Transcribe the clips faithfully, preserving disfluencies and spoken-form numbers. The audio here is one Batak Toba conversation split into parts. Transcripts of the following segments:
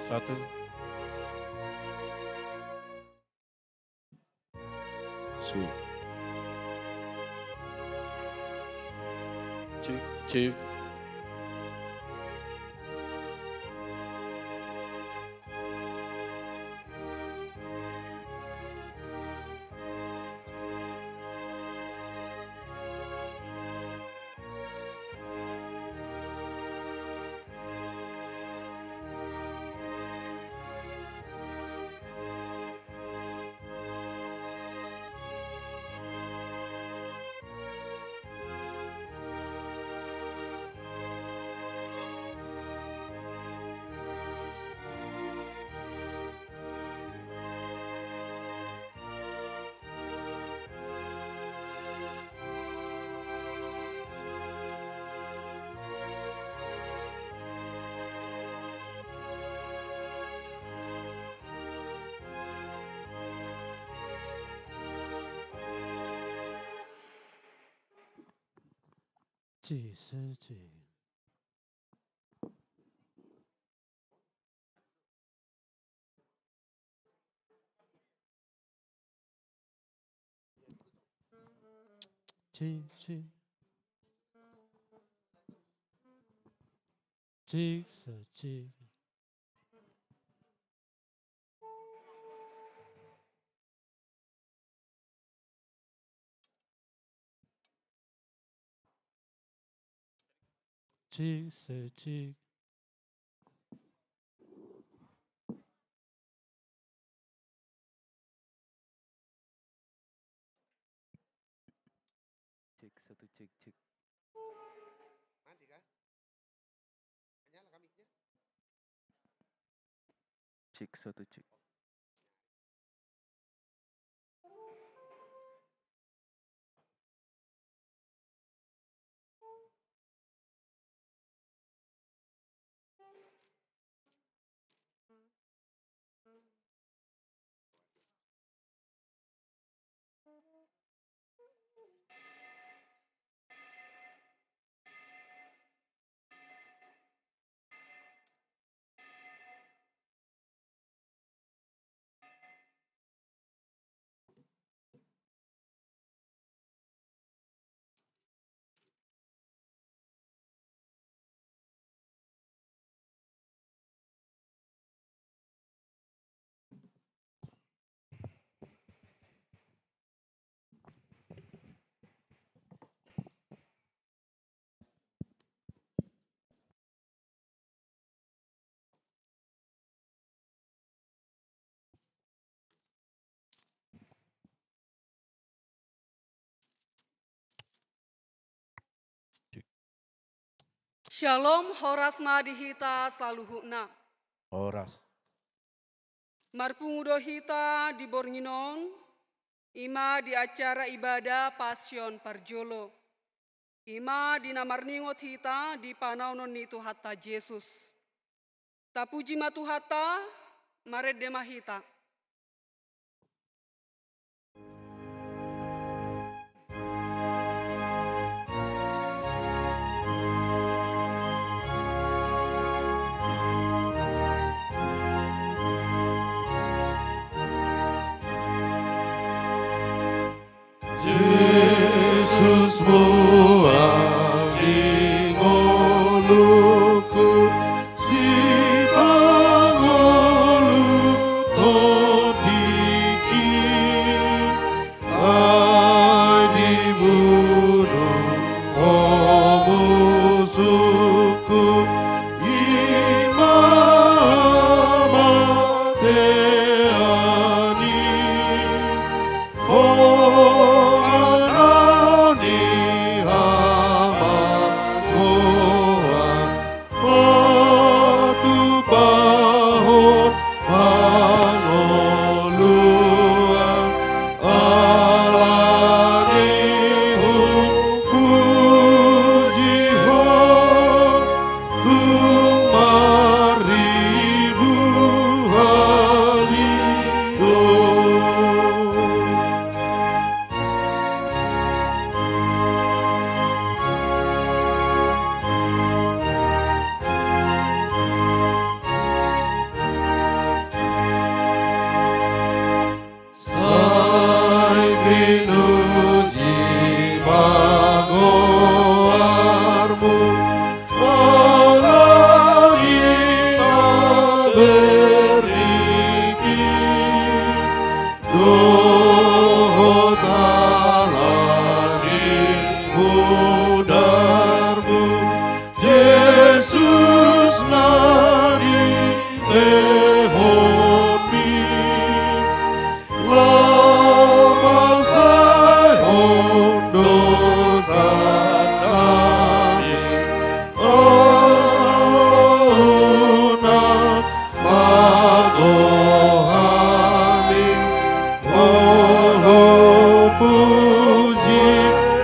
Satu. Cek. Cek, cek. Cek, cek. Cek, cek. Cek, cek. Cek, cek. Cek, satu, cek, cek. Mati kah? Nyala kah mic-nya? Cek, satu, cek. Syalom, horas ma di hita saluhutna. Horas. Marpungu do hita di borngin on, i ma di acara ibadah Pasion parjolo. I ma di na marningot hita di panaonon ni Tuhanta Jesus. Tapuji ma Tuhanta, marende ma hita. Jesus, mual di ngolungku, sipangolu tondingki, ai dibunu ho musungku, i ma hamatean i. Dohot ala ni mudarmu, Jesus na nilehonmi, laho mangalehon dosa nami, asa unang mago hami, molo puji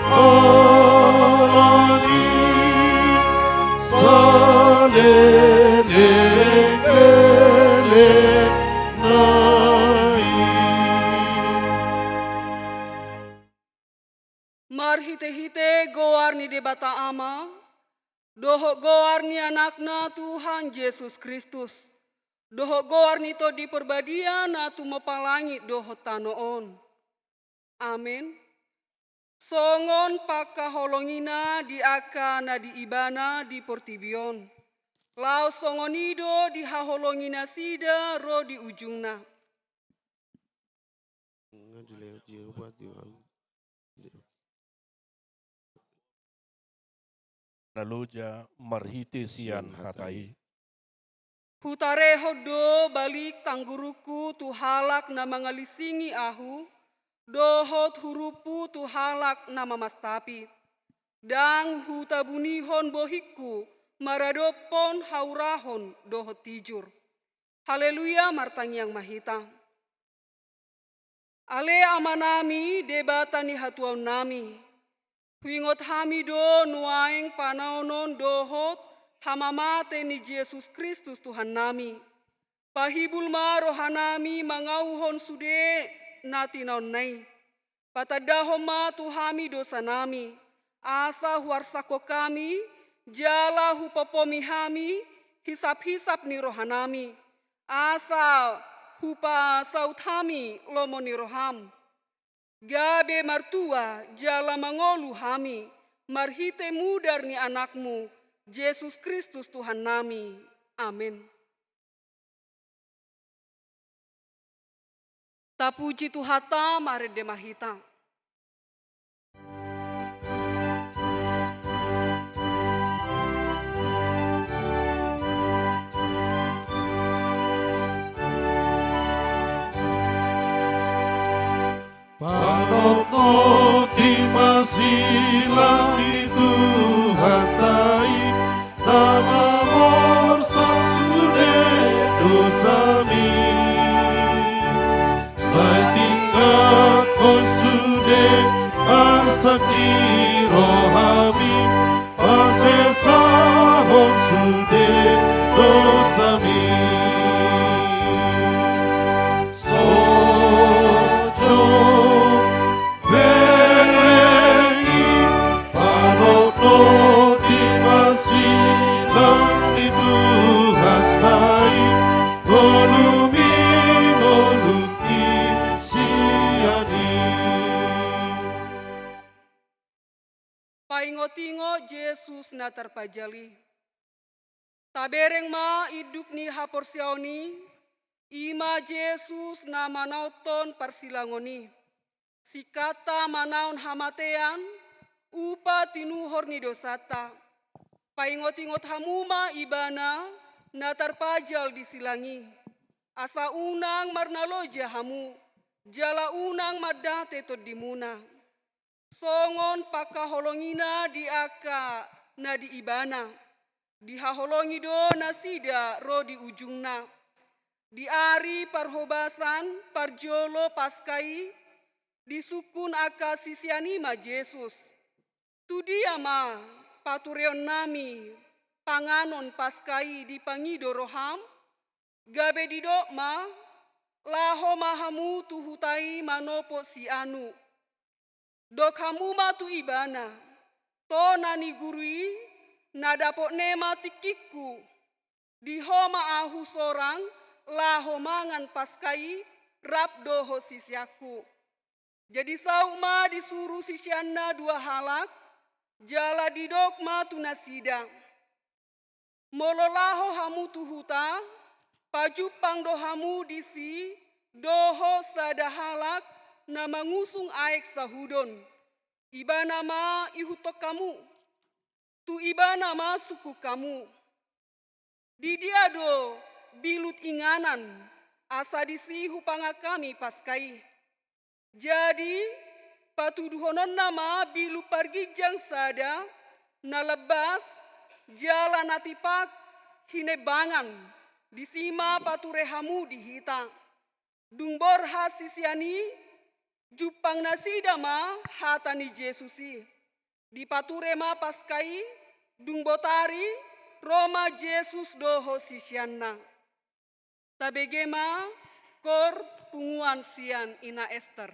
ala ni saleleng lelengna i. Marhitehite goar ni Debata Ama, dohot goar ni Anakna Tuhan Jesus Kristus, dohot goar ni Tondi Parbadia na tumompa langit dohot tano on. Amen. Songon pangkaholongina di angka na di Ibana di portibi on, laos songon i do dihaholongi nasida ro di ujungna. Na loja marhite sian hata i. Hutarehon do balik tanggurungku tu halak na mangalisingi ahu, dohot hurumpu tu halak na mamastapi. Ndang hutabunihon bohingku maradophon haurahon dohot tijur. Haleluya, martangiang ma hita. Ale Amanami, Debata ni hatuaonnami, huingot hami do nuaeng panaonon dohot hamamate ni Jesus Kristus Tuhannami. Pahibul ma rohanami mangauhon sude na tinaonna i. Patandahon ma tu hami dosanami, asa huarsakhon hami, jala hupopomhi hami hisaphisap ni rohanami, asa hupasaut hami lomo ni roham, gabe martua jala mangolu hami, marhite mudar ni Anakmu, Jesus Kristus Tuhannami. Amen. Tapuji Tuhanta, marende ma hita. Panotnoti ma silang ni Tuhanta i, na mamorsan sude dosami. Sai tinggakkon sude arsak ni rohami, pasesahon sude dosami. Sojo bereng i, panotnoti ma silang ni Tuhanta i, ngolumi ngolungki sian i. Paingotingot Jesus na tarpajal i. Tabereng ma induk ni haporseaon i, i ma Jesus na manaonhon parsilangon i. Singkatta manaon hamatean, upa tinuhor ni dosanta. Paingotingot hamu ma Ibana na tarpajal di silang i, asa unang marnaloja hamu, jala unang mandate tondimuna. Songon pangkaholongina di angka na di Ibana, dihaholongi do nasida ro di ujungna. Di ari parhobasan parjolo Paska i, disungkun angka sisean i ma Jesus: Tu dia ma patureonnami panganon Paska i dipangido roham? Gabe didok ma: Laho ma hamu tu huta i manopot si Anu. Dok hamu ma tu ibana: Tona ni guru i, na dapotne ma tingkingku. Di ho ma ahu sorang laho mangan Paska i rap dohot siseanku. Jadi saut ma disuru siseanna dua halak, jala didok ma tu nasida: Molo laho hamu tu huta, pajumpang do hamu disi dohot sada halak na mangusung aek sahudon. Ibana ma ihuthon hamu, tu ibana ma sungkun hamu. Di dia do bilut inganan, asa disi hupangan hami Paska i? Jadi, patuduhononna ma bilut parginjang sada, na lambas, jala na tipak, hinembangan, disi ma pature hamu di hita. Dung borhat sisean i, jumpang nasida ma hata ni Jesus i. Dipature ma Paska i, dung botari, ro ma Jesus dohot siseanna. Tabege ma, koor punguan sian Ina Ester.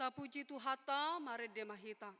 Tapuji Tuhanta, marende ma hita.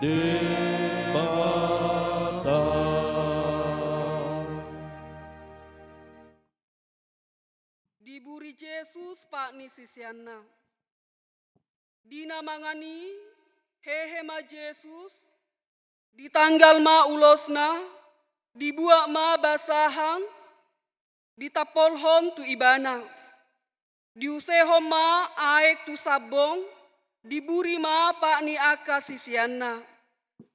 Debata. Diburi Jesus pat ni siseanna. Di na mangan i, hehe ma Jesus, ditanggal ma ulosna, dibuat ma basahan, ditampolhon tu ibana. Diusehon ma aek tu sambong, diburi ma pat ni angka siseanna.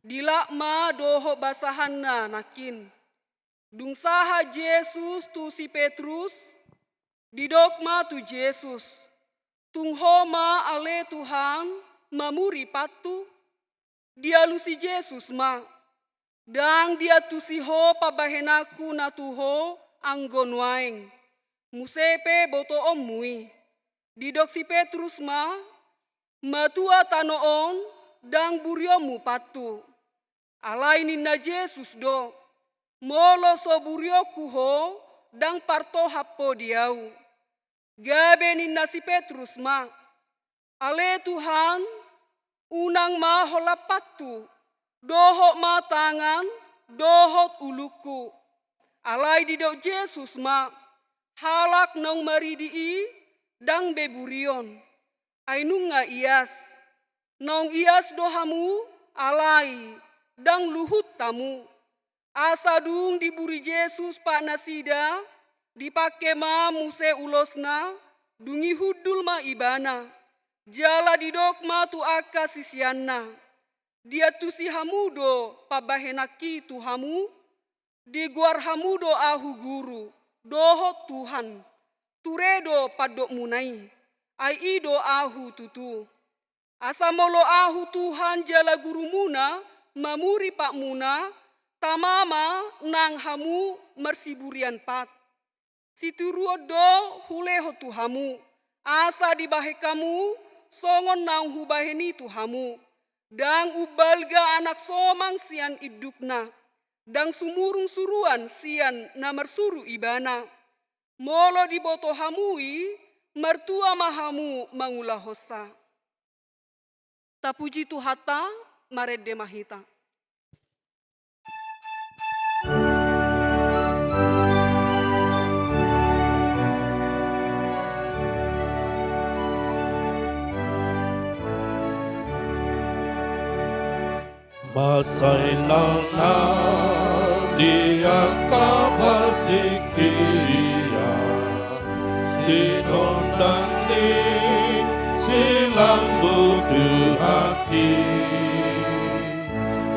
Dilap ma dohot basahanna nangkin. Dung sahat Jesus tu si Petrus, didok ma tu Jesus, "Tung Ho ma ale Tuhan, mamuri pattu?" Dialusi Jesus ma, "Ndang diantusi ho pambahenanku na tu ho anggo nuaeng. Muse pe botoonmu i." Didok si Petrus ma, "Matua tano on, ndang burionmu pattu." Alai ninna Jesus do, "Molo so burionku ho, ndang partohap ho di Ahu." Gabe ninna si Petrus ma, "Ale Tuhan, unang ma holan pattu, dohot ma tangan, dohot ulungku." Alai didok Jesus ma, "Halak naung maridi i, ndang be burion. Ai nunga ias. Naung ias do hamu, alai ndang luhut hamu." Asa dung diburi Jesus pat nasida, dipangke ma muse ulosna, dung i hundul ma ibana. Jala didok ma tu angka siseanna, "Diantusi hamu do pambahenanki tu hamu? Digoar hamu do Ahu Guru, dohot Tuhan. Ture do pandokmuna i, ai i do Ahu tutu. Asa molo Ahu Tuhan jala Gurumuna mamuri patmuna, tama ma nang hamu marsiburian pat. Sitiruon do hulehon tu hamu, asa dibahen hamu songon naung hubahen i tu hamu. Ndang umbalga anak somang sian indukna, ndang sumurung suruan sian na marsuru ibana. Molo diboto hamu i, martua ma hamu mangulahonsa." Tapuji Tuhanta, marende ma hita. Mansai nang na di angka partingkian, sinondang ni si Lambung Tuhan i,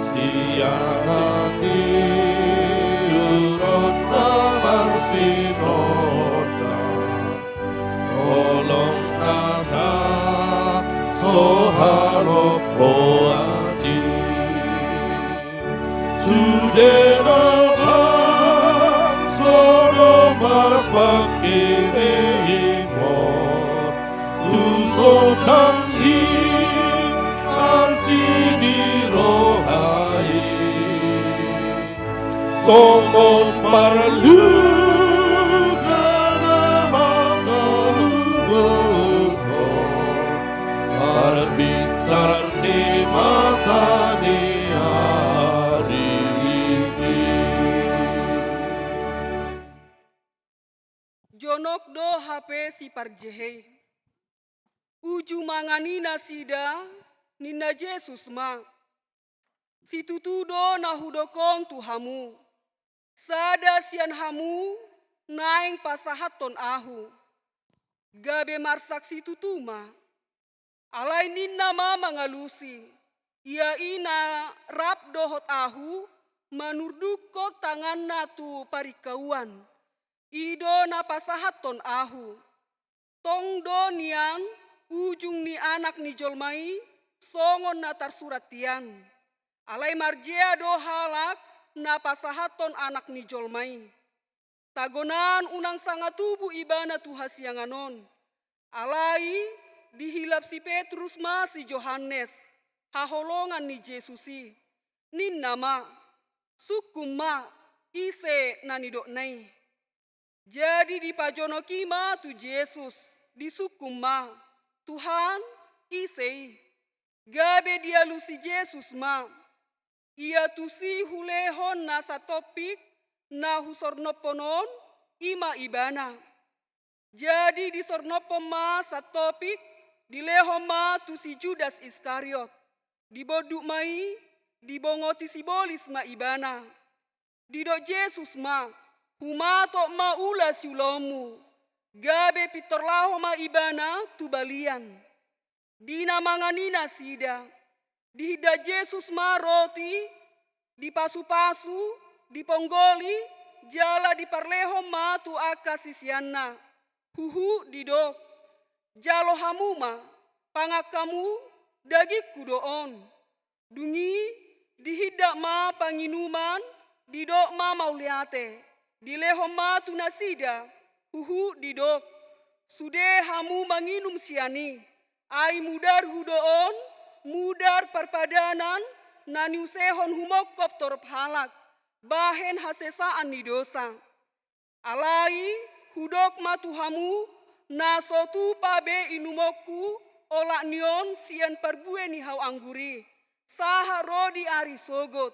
sian hatiuronna marsinondang. Holong na so halompoan i. Sude na bangso do marpangkirimon tu sondang ni asi ni roha i. Songon parlinggoman na mangkaluhon parbinsar ni mata ni ari i. Jonok do hape siparjehe i. Uju mangan i nasida, ninna Jesus ma, "Situtu do na hudok on tu hamu, sada sian hamu naeng pasahathon Ahu." Gabe marsak situtu ma. Alai ninna ma mangalusi, "Ia i na rap dohot Ahu, manurdukkon tanganna tu paringkauan. I do na pasahathon Ahu. Tong do nian ujung ni Anak ni jolma i, songon na tarsurat hian. Alai marjea do halak na pasahathon Anak ni jolma i. Tagonan unang sanga tubu ibana tu hasiangan on." Alai dihilap si Petrus ma si Johannes, haholongan ni Jesus i. Ninna ma, "Sungkun ma, ise na nidokna i." Jadi dipajonok i ma tu Jesus, disungkun ma, "Tuhan, ise i?" Gabe dialusi Jesus ma, Ia tusi hulehon na satompik na husornophon on, i ma ibana. Jadi disornophon ma satompik, dilehon ma tu si Judas Iskariot. Dibondut ma i, dibongoti sibolis ma ibana. Didok Jesus ma, humatop ma ula siulaonmu. Gabe pintor laho ma ibana tu balian. Di na mangan i nasida, dihindat Jesus ma roti, dipasupasu, diponggoli, jala diparlehon ma tu angka siseanna. Huhut didok, jalo hamu ma, pangan hamu, dagingku do on. Dung i dihindat ma panginuman, didok ma mauliate, dilehon ma tu nasida, huhut didok, sude hamu manginum sian i, ai mudarhu do on, mudar parpadanan, na niusehon humongkop torop halak, bahen hasesaan ni dosa. Alai hudok ma tu hamu, na so tupa be inumonku olat ni on sian parbue ni hau anggur i, sahat ro di ari sogot,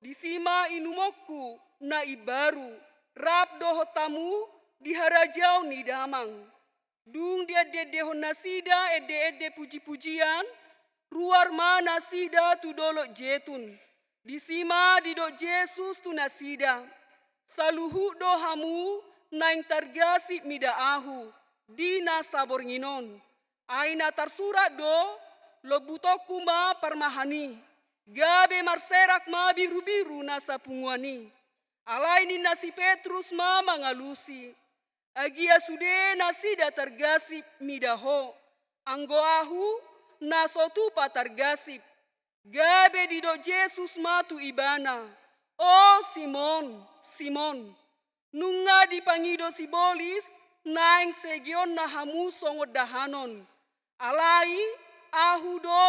disi ma inumonku na imbaru, rap dohot hamu di harajaon ni Damang. Dung diendeendehon nasida endeende pujipujian, ruar ma nasida tu Dolok Jetun. Disi ma didok Jesus tu nasida, saluhut do hamu naeng targasip mida Ahu di na saborngin on. Ai na tarsurat do, lombutonku ma parmahan i, gabe marserak ma birubiru na sapunguan i. Alai ninna si Petrus ma mangalusi, agia sude nasida targasip mida Ho, anggo Ahu na so tupa targasip. Gabe didok Jesus ma tu ibana, o Simon, Simon, nunga dipangido sibolis naeng segeonna hamu songon dahanon. Alai Ahu do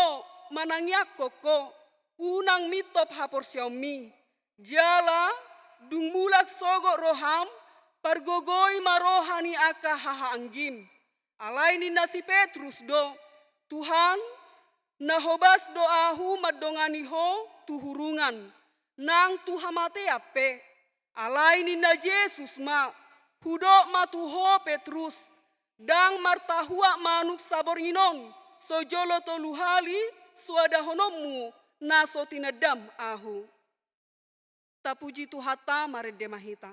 manangiangkon ho, unang mintop haporseaonmi. Jala dung mulak sogot roham, pargogoi ma roha ni angka hahaanggim. Alai ninna si Petrus do, Tuhan, na hobas do ahu mandongani Ho tu hurungan, nang tu hamatean pe. Alai ninna Jesus ma, hudok ma tu ho Petrus, ndang martahuak manuk saborngin on so jolo tolu hali soadahononmu na so tinandam Ahu. Tapuji Tuhanta, marende ma hita.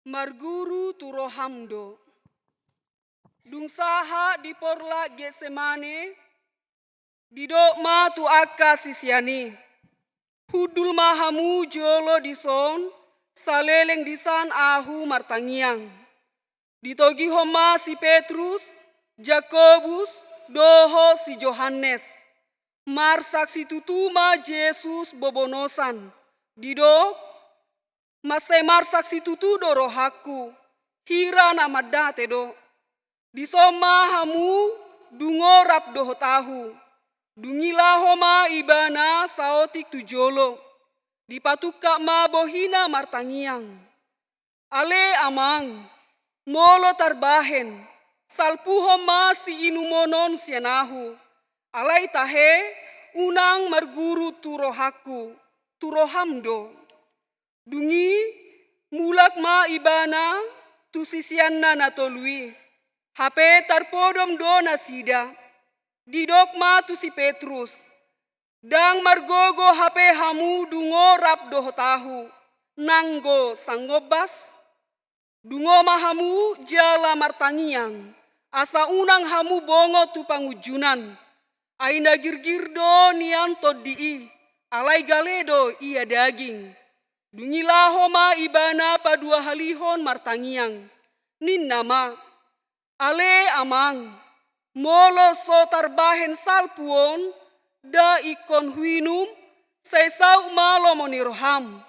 Marguru tu roham do. Dung sahat di porlak Getsemane, didok ma tu angka sisean i, hundul ma hamu jolo dison, saleleng disan ahu martangiang. Ditogihon ma si Petrus, Jakobus, dohot si Johannes. Marsaksi tutu ma Jesus bobonosan, Didok, mansai marsak situtu do rohangku, hira na mandate do. Dison ma hamu dungo rap dohot ahu. Dung i laho ma ibana saotik tu jolo. Dipatungkap ma bohina martangiang. Ale Amang, molo tarbahen, salpuhon ma siinumon on sian ahu. Alai tahe, unang marguru tu rohangku, tu roham do. Dung i, mulak ma ibana tu siseanna na tolu i. Hape tarpodom do nasida. Didok ma tu si Petrus, ndang margogo hape hamu dungo rap dohot ahu, nanggo sangombas? Dungo ma hamu jala martangiang, asa unang hamu bongot tu pangunjunan. Ai na girgir do nian tondi i, alai gale do ia daging. Dung i laho ma ibana paduahalihon martangiang. Ninna ma, ale Amang, molo so tarbahen salpu on, nda ingkon huinum, sai saut ma lomo ni roham.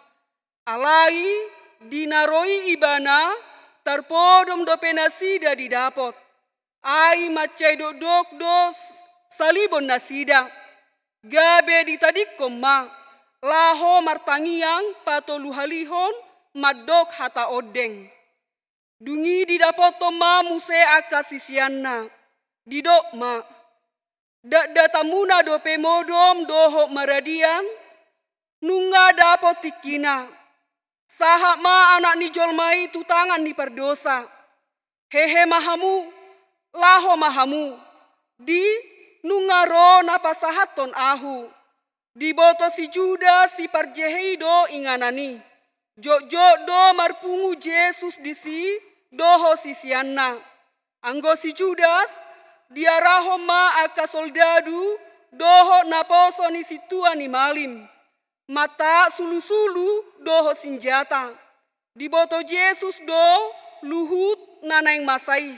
Alai di na ro i ibana, tarpodom dope nasida didapot. Ai mansai dokdok do salibon nasida. Gabe ditadingkon ma, laho martangiang patoluhalihon mandok hata ondeng. Dung i didapothon ma muse angka siseanna. Didok ma, dakdatamuna dope modom dohot maradian, nunga dapot tingkina. Sahat ma Anak ni jolma i tu tangan ni pardosa. Hehe ma hamu, laho ma hamu. Di, nunga ro na pasahathon ahu. Diboto si Judas si parjehe i do inganan i. Jotjot do marpungu Jesus disi dohot siseanna. Anggo si Judas, diarahon ma angka soldadu dohot naposo ni sintua ni malim. Mantaat sulusulu dohot sinjata. Diboto Jesus do luhut na naeng masa i.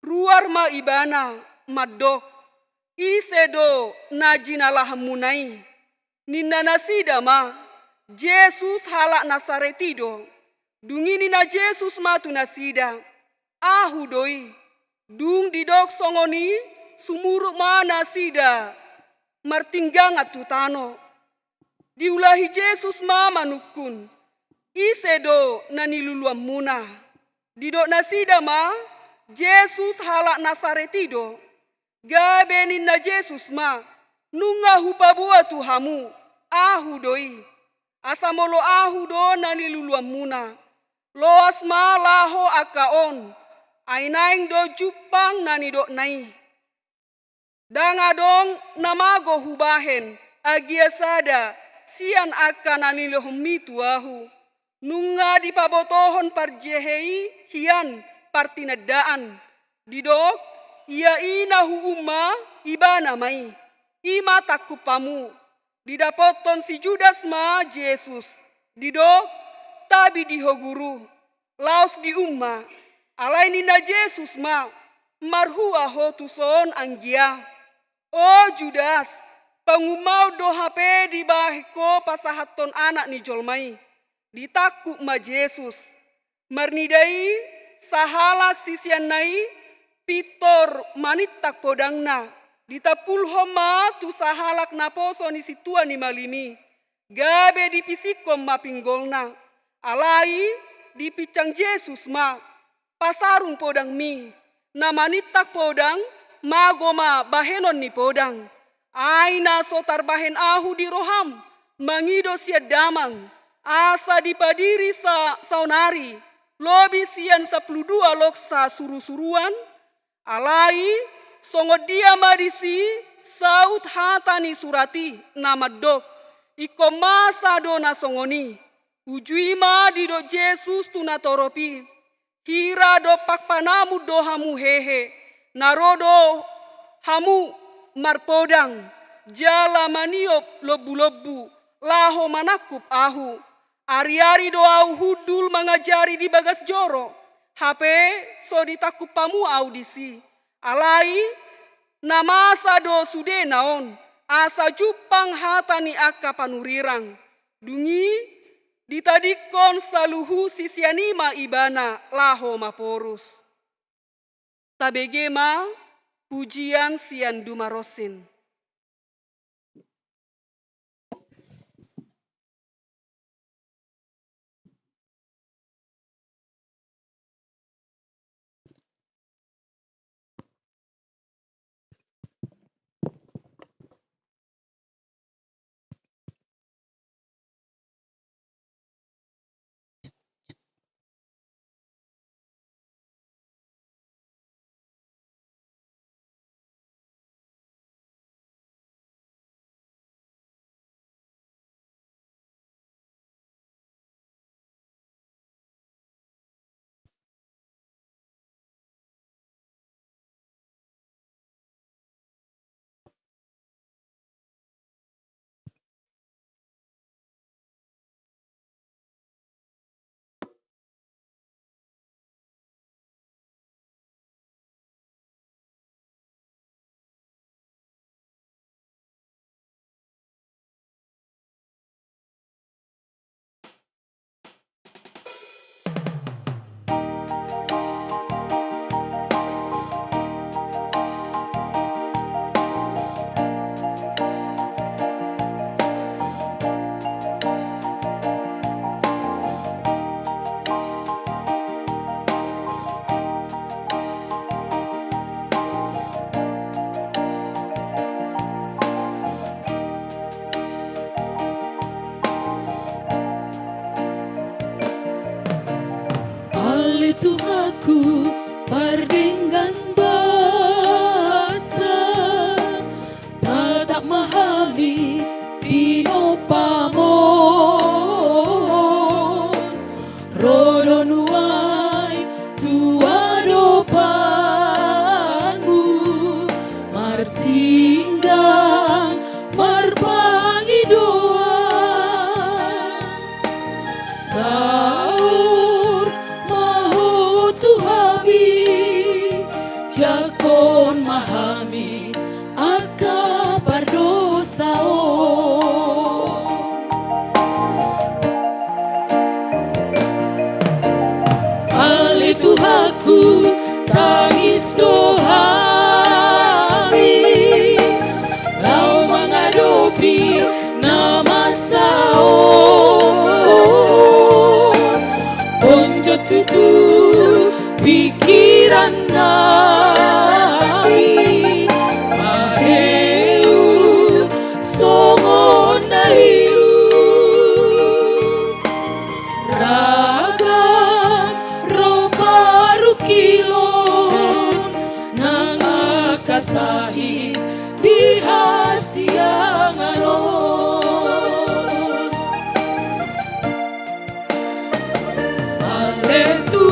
Ruar ma ibana, mandok, ise do na jinalahanmuna i? Ninna nasida ma, Jesus halak Nasaret i do. Dung i ninna Jesus ma tu nasida, ahu do i. Dung didok songon i, sumurut ma nasida martinggangan tu tano. Diulahi Jesus ma manungkun, ise do na niluluanmuna? Didok nasida ma, Jesus halak Nasaret i do. Gabe ninna Jesus ma, nunga hupaboa tu hamu, ahu do i. Asa molo ahu do na niluluanmuna, loas ma laho angka on, ai naeng do jumpang na nidokna i. Ndang adong na mago hubahen agia sada sian angka na nilehonmi tu ahu. Nunga dipabotohon parjehe i hian partinandaan. Didok, ia i na huum ma, ibana ma i. I ma tangkup hamu. Didapothon si Judas ma Jesus. Didok, tabi di ho Guru. Laos dium ma. Alai ninna Jesus ma, marhua ho tuson anggia. O Judas, pangumaon do hape dibahen ho pasahathon Anak ni jolma i. Ditangkup ma Jesus. Marnida i, sahalak siseanna i pintor manintang podangna. Ditampulhon ma tu sahalak naposo ni sintua ni malim i. Gabe dipisingkon ma pinggolna. Alai dipinsang Jesus ma, pasarung podangmi. Na manintang podang, mago ma bahenon ni podang. Ai na so tarbahen ahu di roham, mangido sian Damang, asa dipadiri sa-, saonari, lobi sian sampulu dua loksa surusuruan? Alai, songon dia ma disi saut hata ni surat i na mandok, ingkon masa do na songon i. Uju i ma didok Jesus tu natorop i, hira dompak panamun do hamu hehe, na ro do hamu marpodang, jala maniop lombulombu, laho manangkup ahu. Ariari do ahu hundul mangajari di bagas joro, hape so ditangkup hamu ahu disi. Alai, na masa do sudena on, asa jumpang hata ni angka panurirang. Dung i ditadingkon saluhut sisean i ma ibana laho maporus. Tabege ma pujian sian Dumarosin. Ale Tuhanku, pardenggan basa, tatap ma hami pinompam on. Ro do nuaeng tu adopanmu, marsinggang marpangidoan. Saur ma Ho tu hami, jangkon ma hami angka pardosa on. Ale Tuhanku, tangis do hami laho mangadopi na masa on. Onjot tutu pingkiran nami, maheu songon na lilu. Ragam ro parungkilon nang angka sahit di hasiangan on. Ale Tuhan,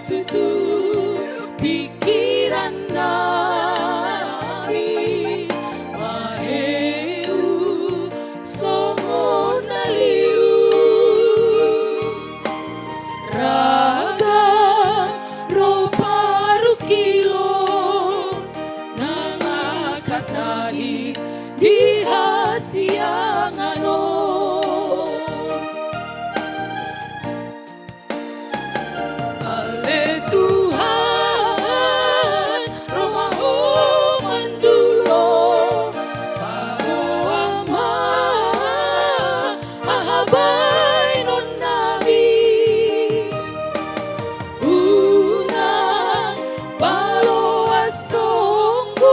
Tutu pingkiran nami maheu songon na liu. Ragam ro parungkilon na mangkasahi di hasiangan on. Ale Tuhan, ro ma Ho mandulo, paboa ma aha baenon nami. Unang paloas songgot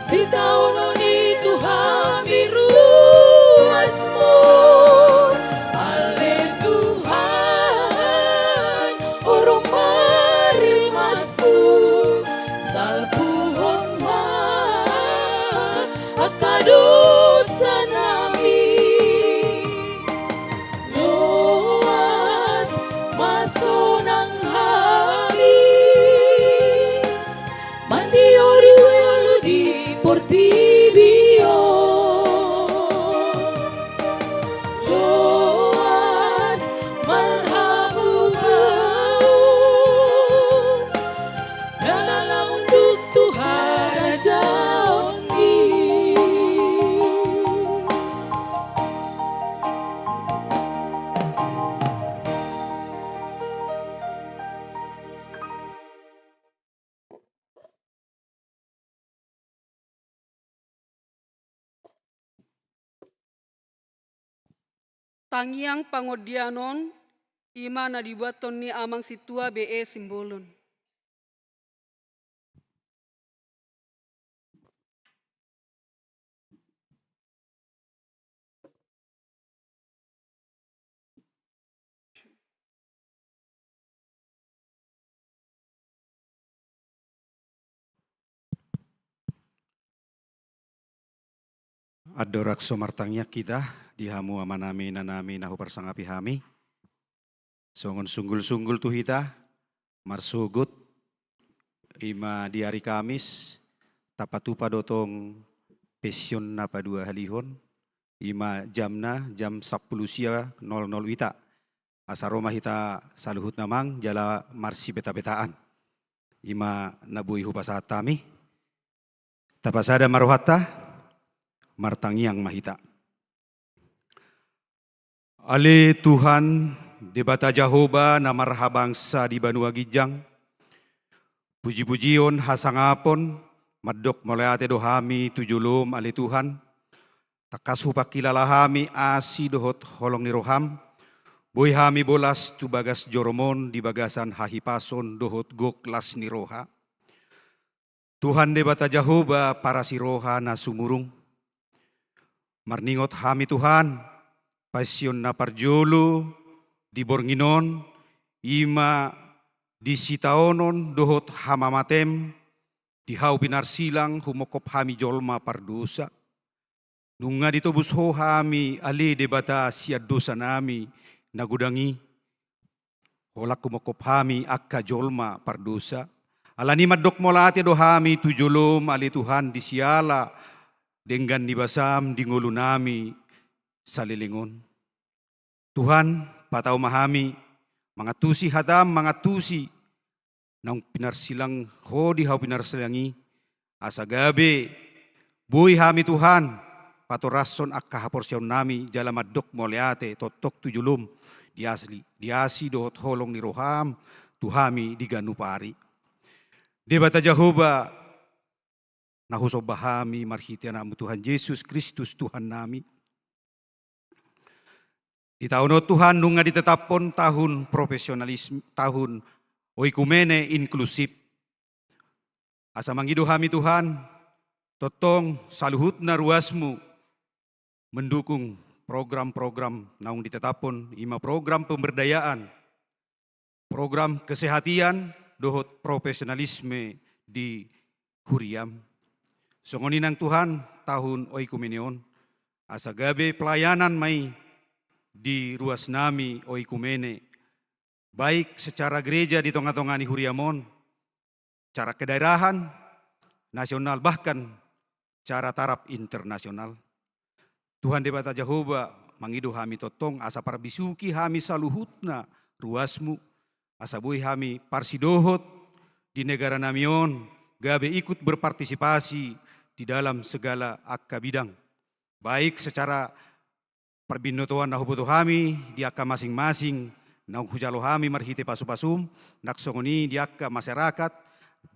sitaonon i tu hami ruasmu. Ale Tuhan, ro ma rimasmu, salpuhon ma angka dosa nami. Loas ma sonang hami mandiori ngolu di portibi on. Loas marhamubaon jala lam unduk tu harajaon i. Tangiang pangondian on, i ma na dibuathon ni Amang Sintua B E Simbolon. Andorang so martangiang hita, di hamu amanami, inanami, na huparsangapi hami. Songon sunggul-sunggul tu hita, marsogot, i ma di ari Kamis, tapatupa do tong pensiun na paduahalihon, i ma jamna, jam sampulu sia nol nol ita. Asa ro ma hita saluhutna amang, jala marsibeta-betaan. I ma na boi hupasahat hami. Tapasada ma rohanta, martangiang ma hita. Ale Tuhan, Debata Jahowa na marhabangsa di banua ginjang, puji-pujion hasangapon, mandok mauliate do hami tu jolom, ale Tuhan. Tangkas hupangkilala hami asi dohot holong ni roham, boi hami bolas tu bagas jorom on di bagasan hahipason dohot gok las ni roha. Tuhan Debata Jahowa parasi roha na sumurung. Marningot hami Tuhan, pensiun na parjolo di borngin on, i ma di sitaonon dohot hamamatem, di hau pinarsilang humongkop hami jolma pardosa. Nunga ditobus Ho hami ale Debata sian dosa nami na godang i. Holan humongkop hami angka jolma pardosa. Alani mandok mauliate do hami tu jolom ale Tuhan di siala denggan ni basam di ngolu nami saleleng on. Tuhan, patau ma hami mangantusi hatam, mangantusi naung pinarsilang Ho di hau pinarsilang i, asa gabe boi hami Tuhan patorashon angka haporseaon nami jala mandok mauliate tongtong tu jolom di asi, di asi dohot holong ni roham tu hami di ganup ari. Debata Jahowa, na husomba hami marhite Anakmu Tuhan Jesus Kristus Tuhan nami. Di taon on Tuhan nunga ditetaphon tahun profesionalisme, tahun oikumene inklusif. Asa mangido hami Tuhan, tongtong saluhutna ruasmu mendukung program-program naung ditetaphon, i ma program pemberdayaan, program kesehatan dohot profesionalisme di huriam. Songon i nang Tuhan tahun oikumene on, asa gabe pelayanan ma i di ruas nami oikumene, baik secara gereja di tonga-tonga ni huriam on, secara kedaerahan, nasional, bahkan secara taraf internasional. Tuhan Debata Jahowa, mangido hami tongtong asa parbisuhi hami saluhutna ruasmu, asa boi hami parsidohot di negara nami on, gabe ikut berpartisipasi di dalam segala angka bidang, baik secara parbinotoan na huboto hami di angka masing-masing naung hujalo hami marhite pasu-pasum, nang songon i di angka masyarakat,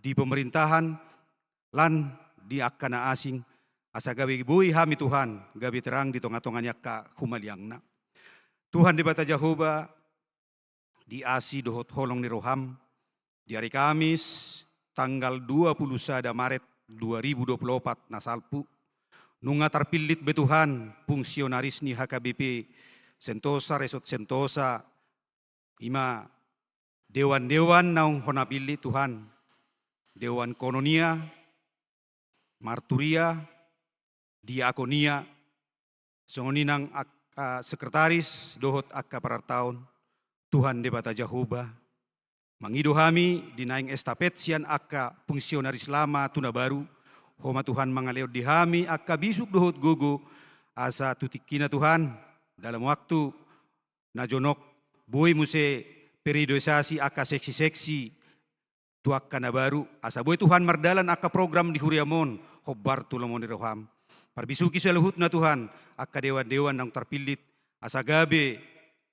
di pemerintahan, lan di angka na asing, asa gabe boi hami Tuhan, gabe terang di tonga-tonga ni angka humaliangna. Tuhan Debata Jahowa, di asi dohot holong ni roham, di ari Kamis tanggal dua puluh sada Maret dua ribu dua puluh opat na salpu, nunga tarpillit be Tuhan fungsionaris ni H K B P Sentosa, Resort Sentosa, ima dewan-dewan naung hona pillit Tuhan, dewan koinonia, marturia, diakonia, songon i nang angka sekretaris dohot angka parartaon. Tuhan Debata Jahowa, mangido hami di naeng estafet sian angka fungsionaris lama tu na baru, ho ma Tuhan mangalehon di hami angka bisuk dohot gogo, asa tu tingkina Tuhan, dalam waktu na jonok, boi muse periodisasi angka seksi-seksi tu angka na baru, asa boi Tuhan mardalan angka program di huriam on, hombar tu lomo ni roham. Parbisuhi saluhutna Tuhan, angka dewan-dewan naung tarpillit, asa gabe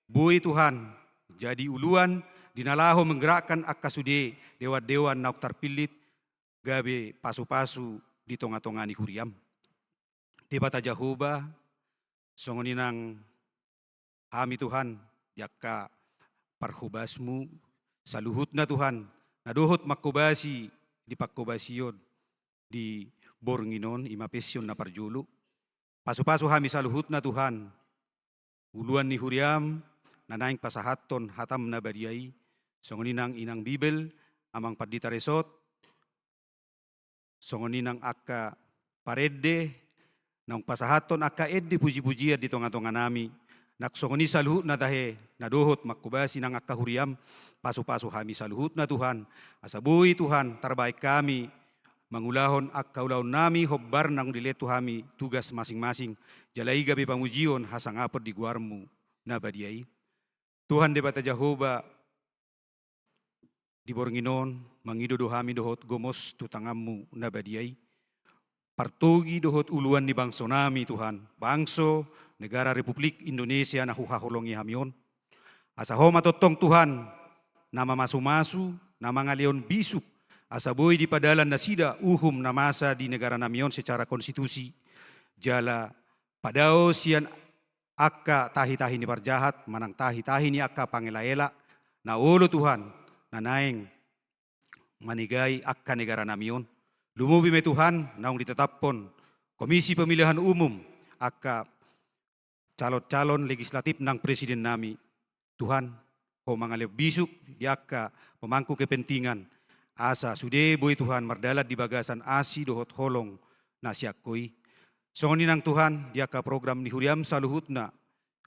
boi Tuhan jadi uluan di na laho menggerakkan angka sude dewan-dewan naung tarpillit, gabe pasu-pasu di tonga-tonga ni huriam. Debata Jahowa, songon i nang hami Tuhan, di angka parhobasmu, saluhutna Tuhan, na dohot manghobasi di panghobasion di borngin on, ima pension na parjolo. Pasu-pasu hami saluhutna Tuhan, uluan ni huriam, na naeng pasahathon hatam na badia i, songon i nang inang Bibel, amang pandita Resort, songon i nang angka parende, naung pasahathon angka ende puji-pujian di tonga-tonga nami, nang songon i saluhutna tahe, na dohot manghobasi nang angka huriam, pasu-pasu hami saluhutna Tuhan, asa boi Tuhan, tarbahen hami, mangulahon angka ulaon nami, hombar naung dilehon tu hami, tugas masing-masing, jala i gabe pamujion hasangapon di goarmu, na badia i. Tuhan Debata Jahowa, di borngin on, mangido do hami dohot gomos tu tanganmu na badia i. Partogi dohot uluan ni bangso nami Tuhan, bangso negara Republik Indonesia na huhaholongi hami on. Asa ho ma tongtong Tuhan, na mamasu-masu, na mangalehon bisuk, asa boi dipadalan nasida uhum na masa di negara nami on secara konstitusi, jala padao sian angka tahi-tahi ni parjahat, manang tahi-tahi ni angka pangela-ela, na olo Tuhan, na naeng manegai angka negara nami on. Lumobi ma Tuhan, naung ditetaphon Komisi Pemilihan Umum, angka calon-calon legislatif nang presiden nami. Tuhan, ho mangalehon bisuk di angka pemangku kepentingan, asa sude boi Tuhan mardalan di bagasan asi dohot holong na sian ho i. Songon i nang Tuhan, di angka program ni huriam saluhutna,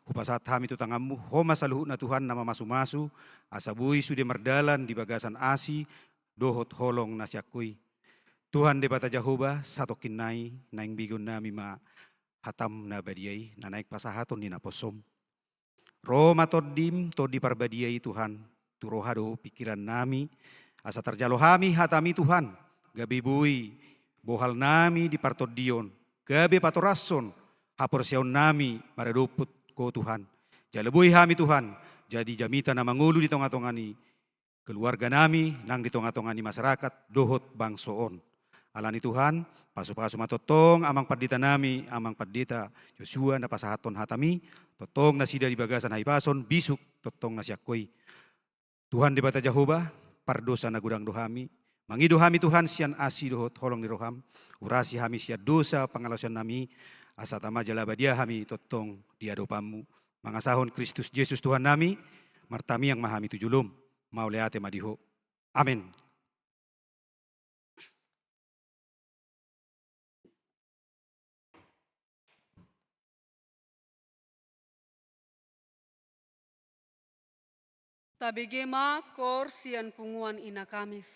hupasahat hami tu tanganmu, ho ma saluhutna Tuhan na mamasu-masu, asa boi sude mardalan di bagasan asi dohot holong na sian ho i. Tuhan Debata Jahowa, satongkin nai, naeng begeon nami ma hatam na badia i, na naeng pasahaton ni naposom. Ro ma Tondim, Tondi Parbadia i Tuhan, tu roha dohot pingkiran nami, asa tarjalo hami hatam i Tuhan, gabe boi bohal nami di partondion, gabe patorashon haporseaon nami maradophon ho Tuhan. Jala boi hami Tuhan, jadi jamita na mangolu di tonga-tonga ni keluarga nami nang di tonga-tonga ni masyarakat dohot bangso on. Alani Tuhan, pasu-pasu ma tongtong amang pandita nami, amang pandita Josua na pasahathon hatam i, tongtong nasida di bagasan hahipason, bisuk tongtong na sian ho i. Tuhan Debata Jahowa, pardosa na godang do hami, mangido hami Tuhan sian asi dohot holong ni roham, urasi hami sian dosa pangalaosion nami, asa tama jala badia hami tongtong di adopanmu. Mangasahon Kristus Jesus Tuhan nami, martamiang ma hami tu jolom. Mauliate ma di ho. Amen. Tabege ma koor sian punguan Ina Kamis.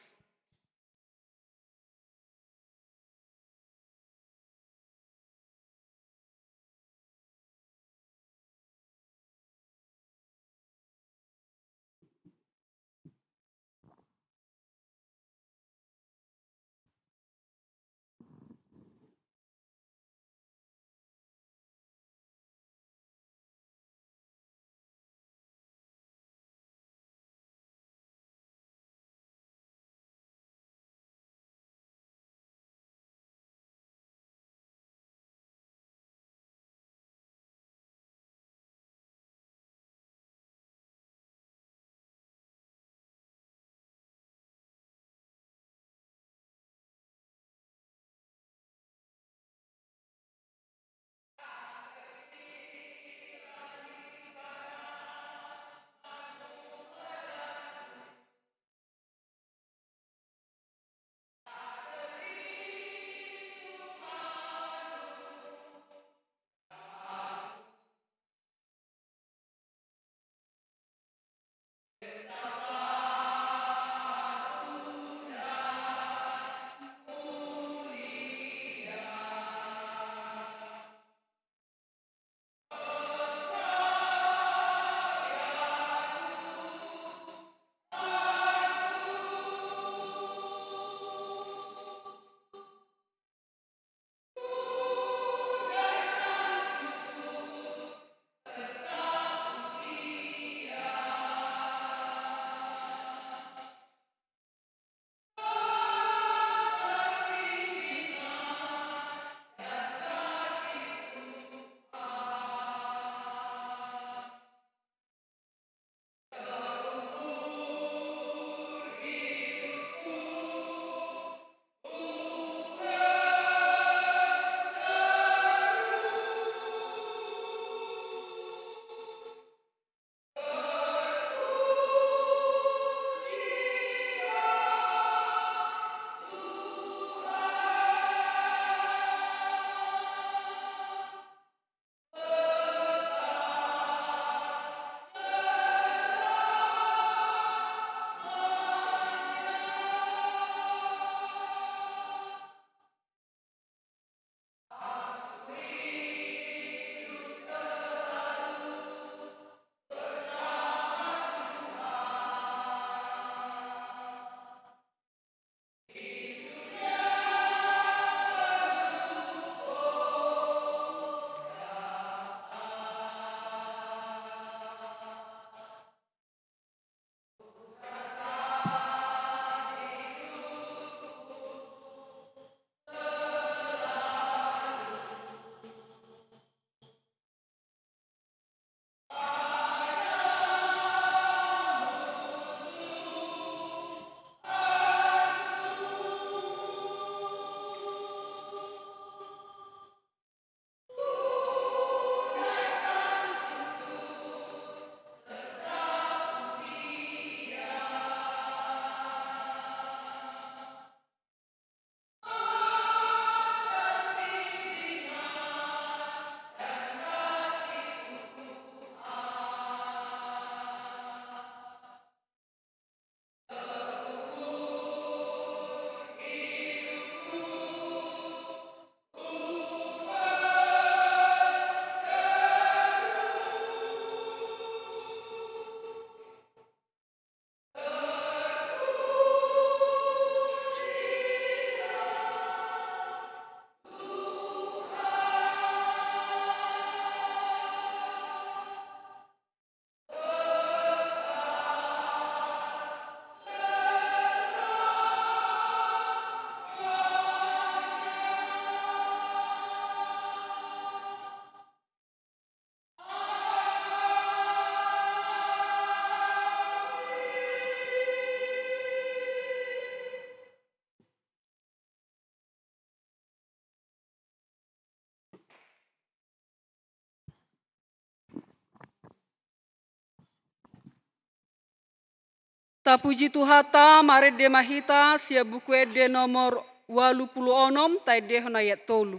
Tapuji Tuhanta, marende ma hita sian Buku Ende nomor ualu pulu onom, taendehon ayat tolu.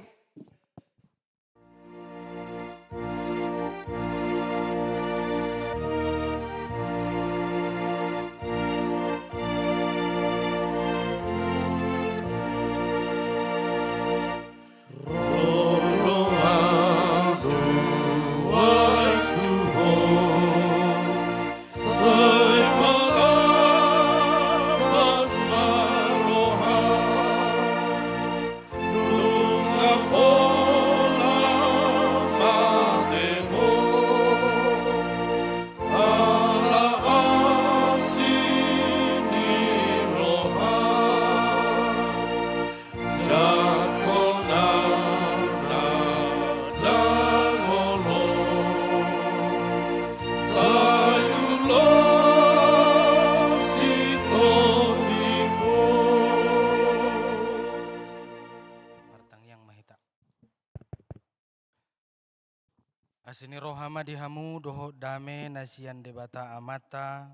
Asi ni roha ma di hamu dohot dame na sian Debata Amanta,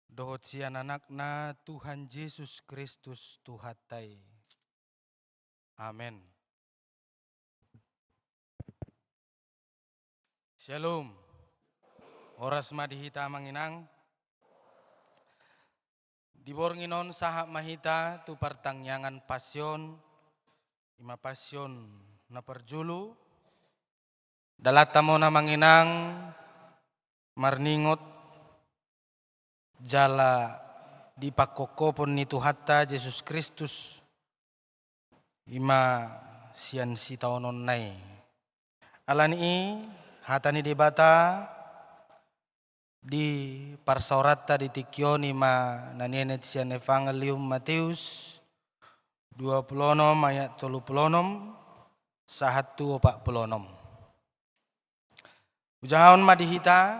dohot sian Anakna Tuhan Jesus Kristus Tuhanta i. Amen. Shalom. Horas ma di hita amang inang. Di borngin on sahat ma hita tu partangiangan Passion, ima Passion na parjolo. Dalanta ma on amang inang marningot jala di pangkophopon ni Tuhanta Jesus Kristus, ima sian sitaononna i. Alani i, hata ni Debata di parsaoranta di tingki on ima na nienet sian Evangelium Mateus dua pulu onom ayat tolu pulu onom sahat tu opat pulu onom. Hujahahon ma di hita,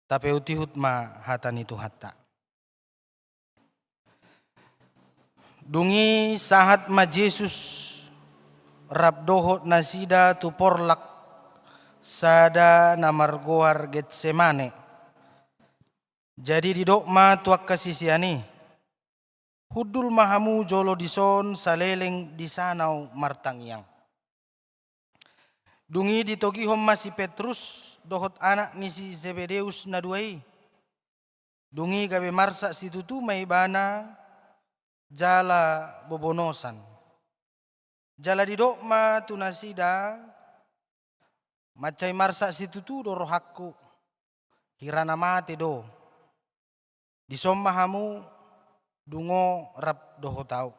tapaihutihut ma hata ni Tuhanta. Dung i sahat ma Jesus rap dohot nasida tu porlak sada na margoar Getsemane. Jadi didok ma tu angka sisean i, "Hundul ma hamu jolo dison saleleng disa ahu martangiang." Dung i ditogihon ma si Petrus dohot anak ni si Sebedeus na dua i. Dung i gabe marsak situtu ma ibana jala bobonosan. Jala didok ma tu nasida, "Mansai marsak situtu do rohangku, hira na mate do. Dison ma hamu dungo rap dohot ahu."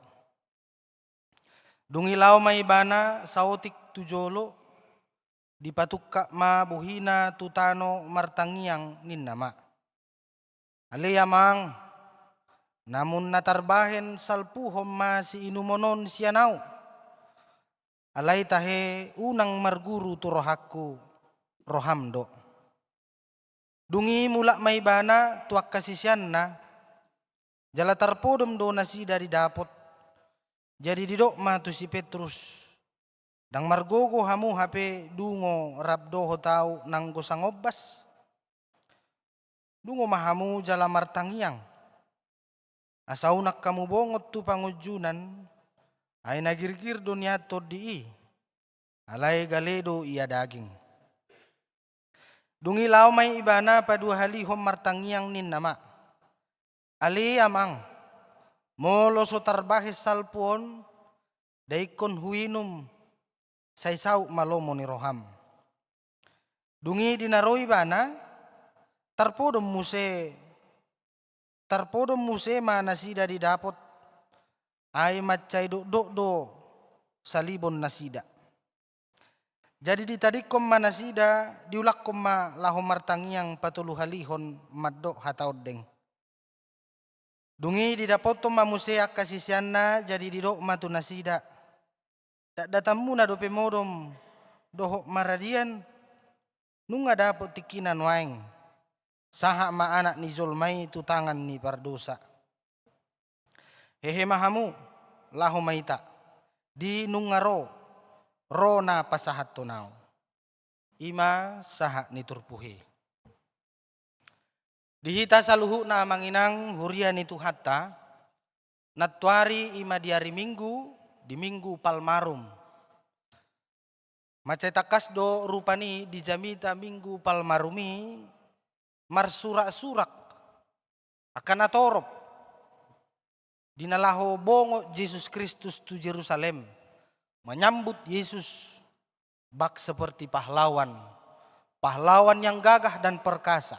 Dung i laho ma ibana saotik tu jolo, dipatungkap ma bohina tu tano martangiang ninna ma, "Ale Amang, namun na tarbahen salpuhon ma siinumon on sian ahu. Alai tahe unang marguru tu rohangku, roham do." Dung i mulak ma ibana tu angka siseanna, jala tarpodom do nasida didapot. Jadi didok ma tu si Petrus, "Ndang margogo hamu hape dungo rap dohot ahu nanggo sangombas? Dungo ma hamu jala martangiang, asa unang hamu bongot tu pangunjunan, ai na girgir do nian tondi i, alai gale do ia daging." Dung i laho ma ibana paduahalihon martangiang ninna ma, "Ale Amang, molo so tarbahen salpu on, da ingkon huinum, sai saut ma lomo ni roham." Dung i di na ro ibana, tarpodom muse, tarpodom muse ma nasida didapot, ai mansai dokdok do salibon nasida. Jadi ditadingkon ma nasida, diulakhon ma laho martangiang patoluhalihon mandok hata ondeng. Dung i didapothon ma muse angka siseanna, jadi didok ma tu nasida, "Dakdatanmuna dope modom dohot maradian, nunga dapot tingkina nuaeng, sahat ma Anak ni jolma i tu tangan ni pardosa. Hehe ma hamu, laho ma hita, di nunga ro, ro na pasahathon ahu." Ima sahat ni turpuk i. Di hita saluhutna amang inang huria ni Tuhanta, nantuari ima di ari Minggu, di Minggu Palmarum. Mansai tangkas do rupani di jamita Minggu Palmarum i marsuraksurak angka natorop di na laho bongot Jesus Kristus tu Jerusalem, menyambut Yesus bak seperti pahlawan, pahlawan yang gagah dan perkasa.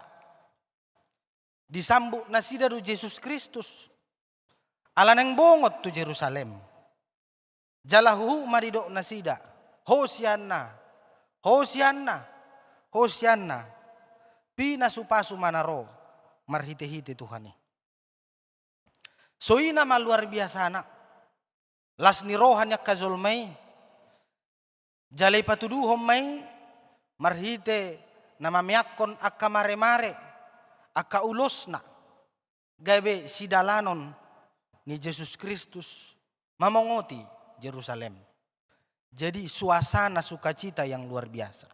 Disambut nasida do Jesus Kristus ala naeng bongot tu Jerusalem. Jala huhut ma didok nasida, "Hosianna, Hosianna, Hosianna, pinasupasu ma na ro marhitehite Tuhan i." Songon i ma luar biasana las ni roha ni angka jolma i. Jala ipatuduhon ma i marhite na mameakkon angka maremare, angka ulosna, gabe sidalanon ni Jesus Kristus mamongoti Jerusalem. Jadi suasana sukacita yang luar biasa.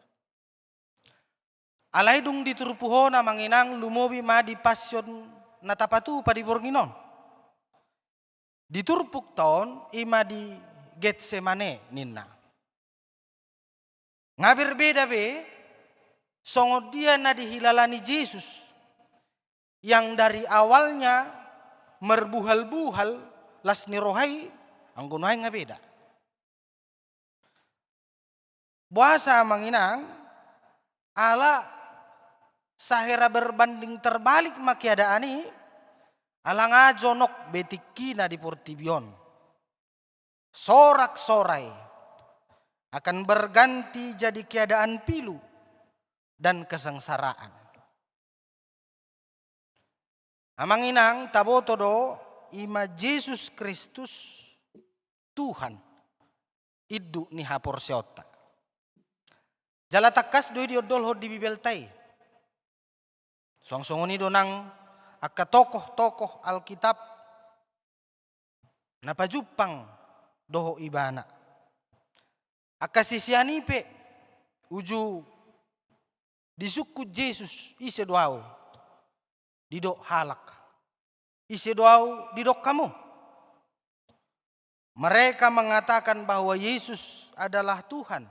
Alai dung di turpuk on, amang inang, lumobi ma di passion na tapatupa di borngin on. Di turpukta on, i ma di Getsemane ninna. Nga berbeda be songon dia na dihilala ni Jesus, yang dari awalnya marbuhal-buhal las ni roha i, anggo nuaeng nga beda. Boasa, amang inang? Ala sahera berbanding terbalik ma keadaan i, ala nga jonok be tingkina di portibi on. Sorak-sorai akan berganti jadi keadaan pilu dan kesengsaraan. Amang inang, taboto do, i ma Jesus Kristus Tuhan, induk ni haporseaonta. Jala tangkas do i diondolhon di Bibelta i. Suang songon i do nang angka tokoh-tokoh Alkitab na pajumpang dohot ibana. Angka sisean i pe uju disungkun Jesus, "Ise do ahu?" Didok halak, "Ise do ahu didok hamu?" Mereka mengatakan bahwa Yesus adalah Tuhan.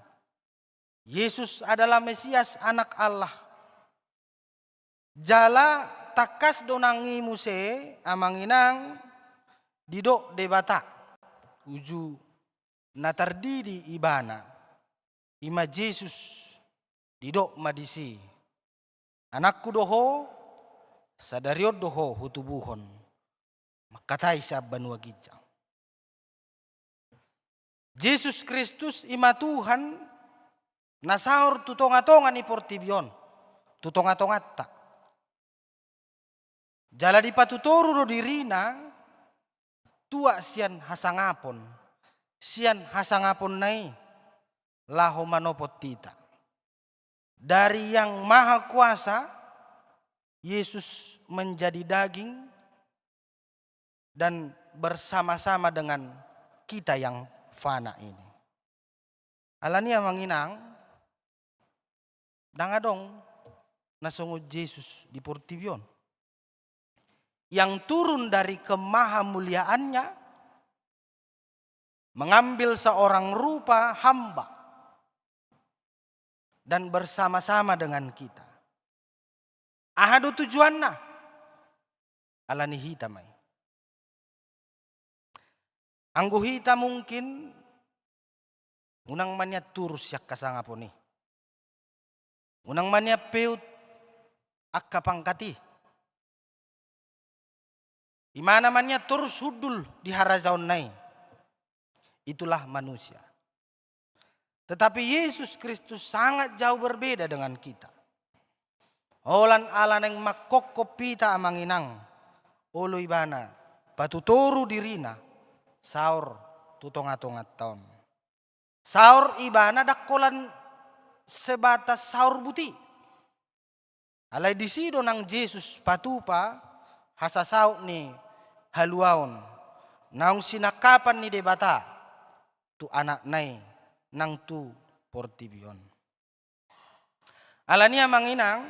Yesus adalah Mesias, Anak Allah. Jala tangkas do nang i muse, amang inang, didok Debata uju na tardidi ibana, i ma Jesus, didok ma disi, "Anakku do ho, sadari on do ho hutubuhon, mangkatai sian banua ginjang." Jesus Kristus i ma Tuhan na saor tu tonga-tonga ni portibi on, tu tonga-tonganta. Jala dipatutoru do dirina tuat sian hasangapon, sian hasangaponna i laho manopot hita. Dari Yang Maha Kuasa, Yesus menjadi daging dan bersama-sama dengan kita yang fana ini. Alani, amang inang, ndang adong na songon Jesus di portibi on, yang turun dari kemahamuliaannya, mengambil seorang rupa hamba dan bersama-sama dengan kita. Aha do tujuanna? Alani hita ma i. Anggo hita mungkin unang ma nian turus sian hasangapon i. Unang ma nian peut angka pangkat i. Imana ma nian torus hundul di harajaonna i. Itulah manusia. Tetapi Yesus Kristus sangat jauh berbeda dengan kita. Holan ala naeng mangkophop hita, amang inang, olo ibana patutoru dirina saor tu tonga-tonganta on. Saor ibana ndang holan sebatas saor buti. Alai disi do nang Jesus patupa hasasaut ni haluaon naung sinangkapan ni Debata tu Anakna i nang tu portibi on. Alani, amang inang,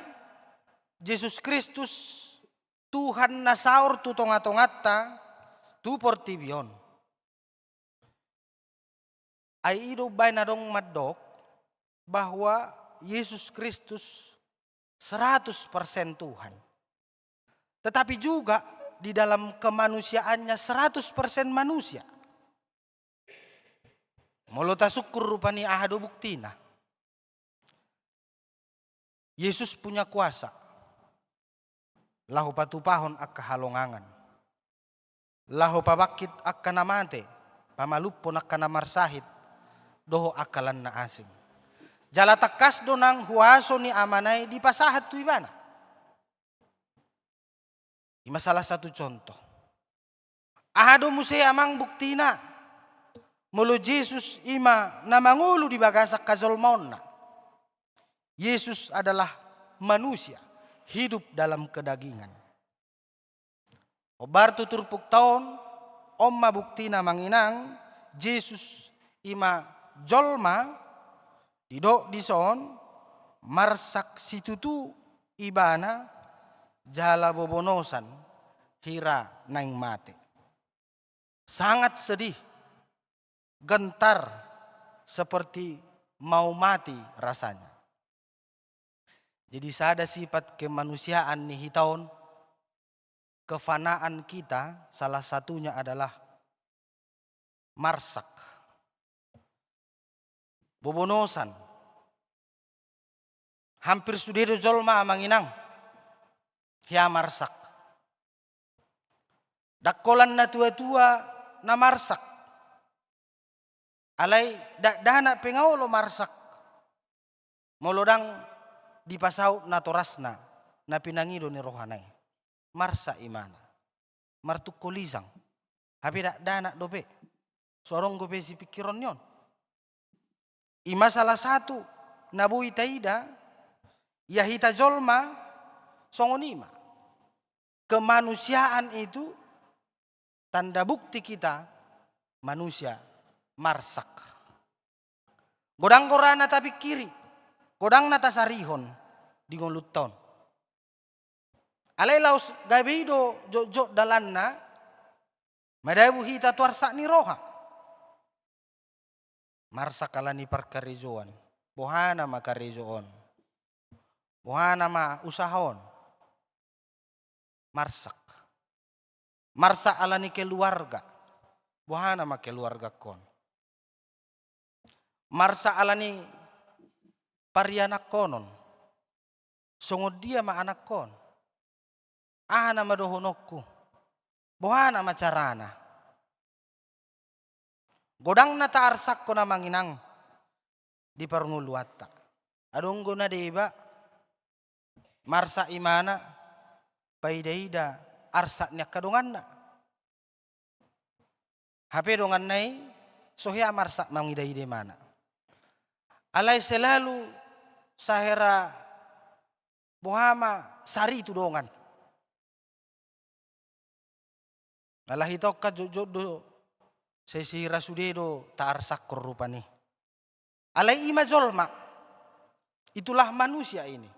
Jesus Kristus Tuhan na saor tu tonga-tonganta, tu portibi on. Ai i do umbaen adong mandok bahwa Yesus Kristus seratus persen Tuhan, tetapi juga di dalam kemanusiaannya seratus persen manusia. Molo tasungkun rupani, aha do buktina? Yesus punya kuasa laho patupahon angka halongangan, laho pabangkit angka na mate, pamalumhon angka na marsahit dohot angka lan na asing. Jala tangkas do nang huaso ni Amana i dipasahat tu ibana. I ma salah satu contoh. Aha do muse, amang, buktina molo Jesus i ma na mangolu di bagasan hajolmaonna? Yesus adalah manusia, hidup dalam kedagingan. Hombar tu turpukta on, on ma buktina, amang inang, Jesus i ma jolma, didok dison, Marsak situtu ibana jala bobonosan hira naeng mate. Sangat sedih, gentar, seperti mau mati rasanya. Jadi sada sifat kemanusiaan ni hita on, kefanaan kita, salah satunya adalah marsak. Bobonosan. Hampir sude do jolma, amang inang, hea marsak. Ndang holan na tua-tua na marsak. Alai dakdanak pe nga olo marsak molo ndang dipasaut natorasna, na pinangido ni rohana i. Marsak ibana. Martungkol ijang. Hape dakdanak dope. So adong dope sipingkironni on. I ma salah satu na boi taida, ia hita jolma songon i ma. Kemanusiaan itu tanda bukti kita manusia marsak. Godang do ra na tapingkiri, godang na tasarihon di ngolunta on. Alai laos gabe i do jotjot dalanna, madabu hita tu arsak ni roha. Marsak ala ni parkarejoan. Boha nama karejo on? Boha nama usaha on? Marsak. Marsak ala ni keluarga. Boha nama keluargangkon? Marsak ala ni parianakhonon. Songon dia ma anakkon? Aha nama dohononku? Boha nama carana? Godang na taarsakhon, amang inang, di parngoluanta. Adong do na deba marsak ibana paida-ida arsak ni angka donganna. Hape donganna i so hea marsak mangida-ida ibana. Alai selalu sahera boha ma sari tu dongan. Ala hita on kan jotjot do, sai sihira sude do taarsakhon rupani. Alai i ma jolma. Itulah manusia ini.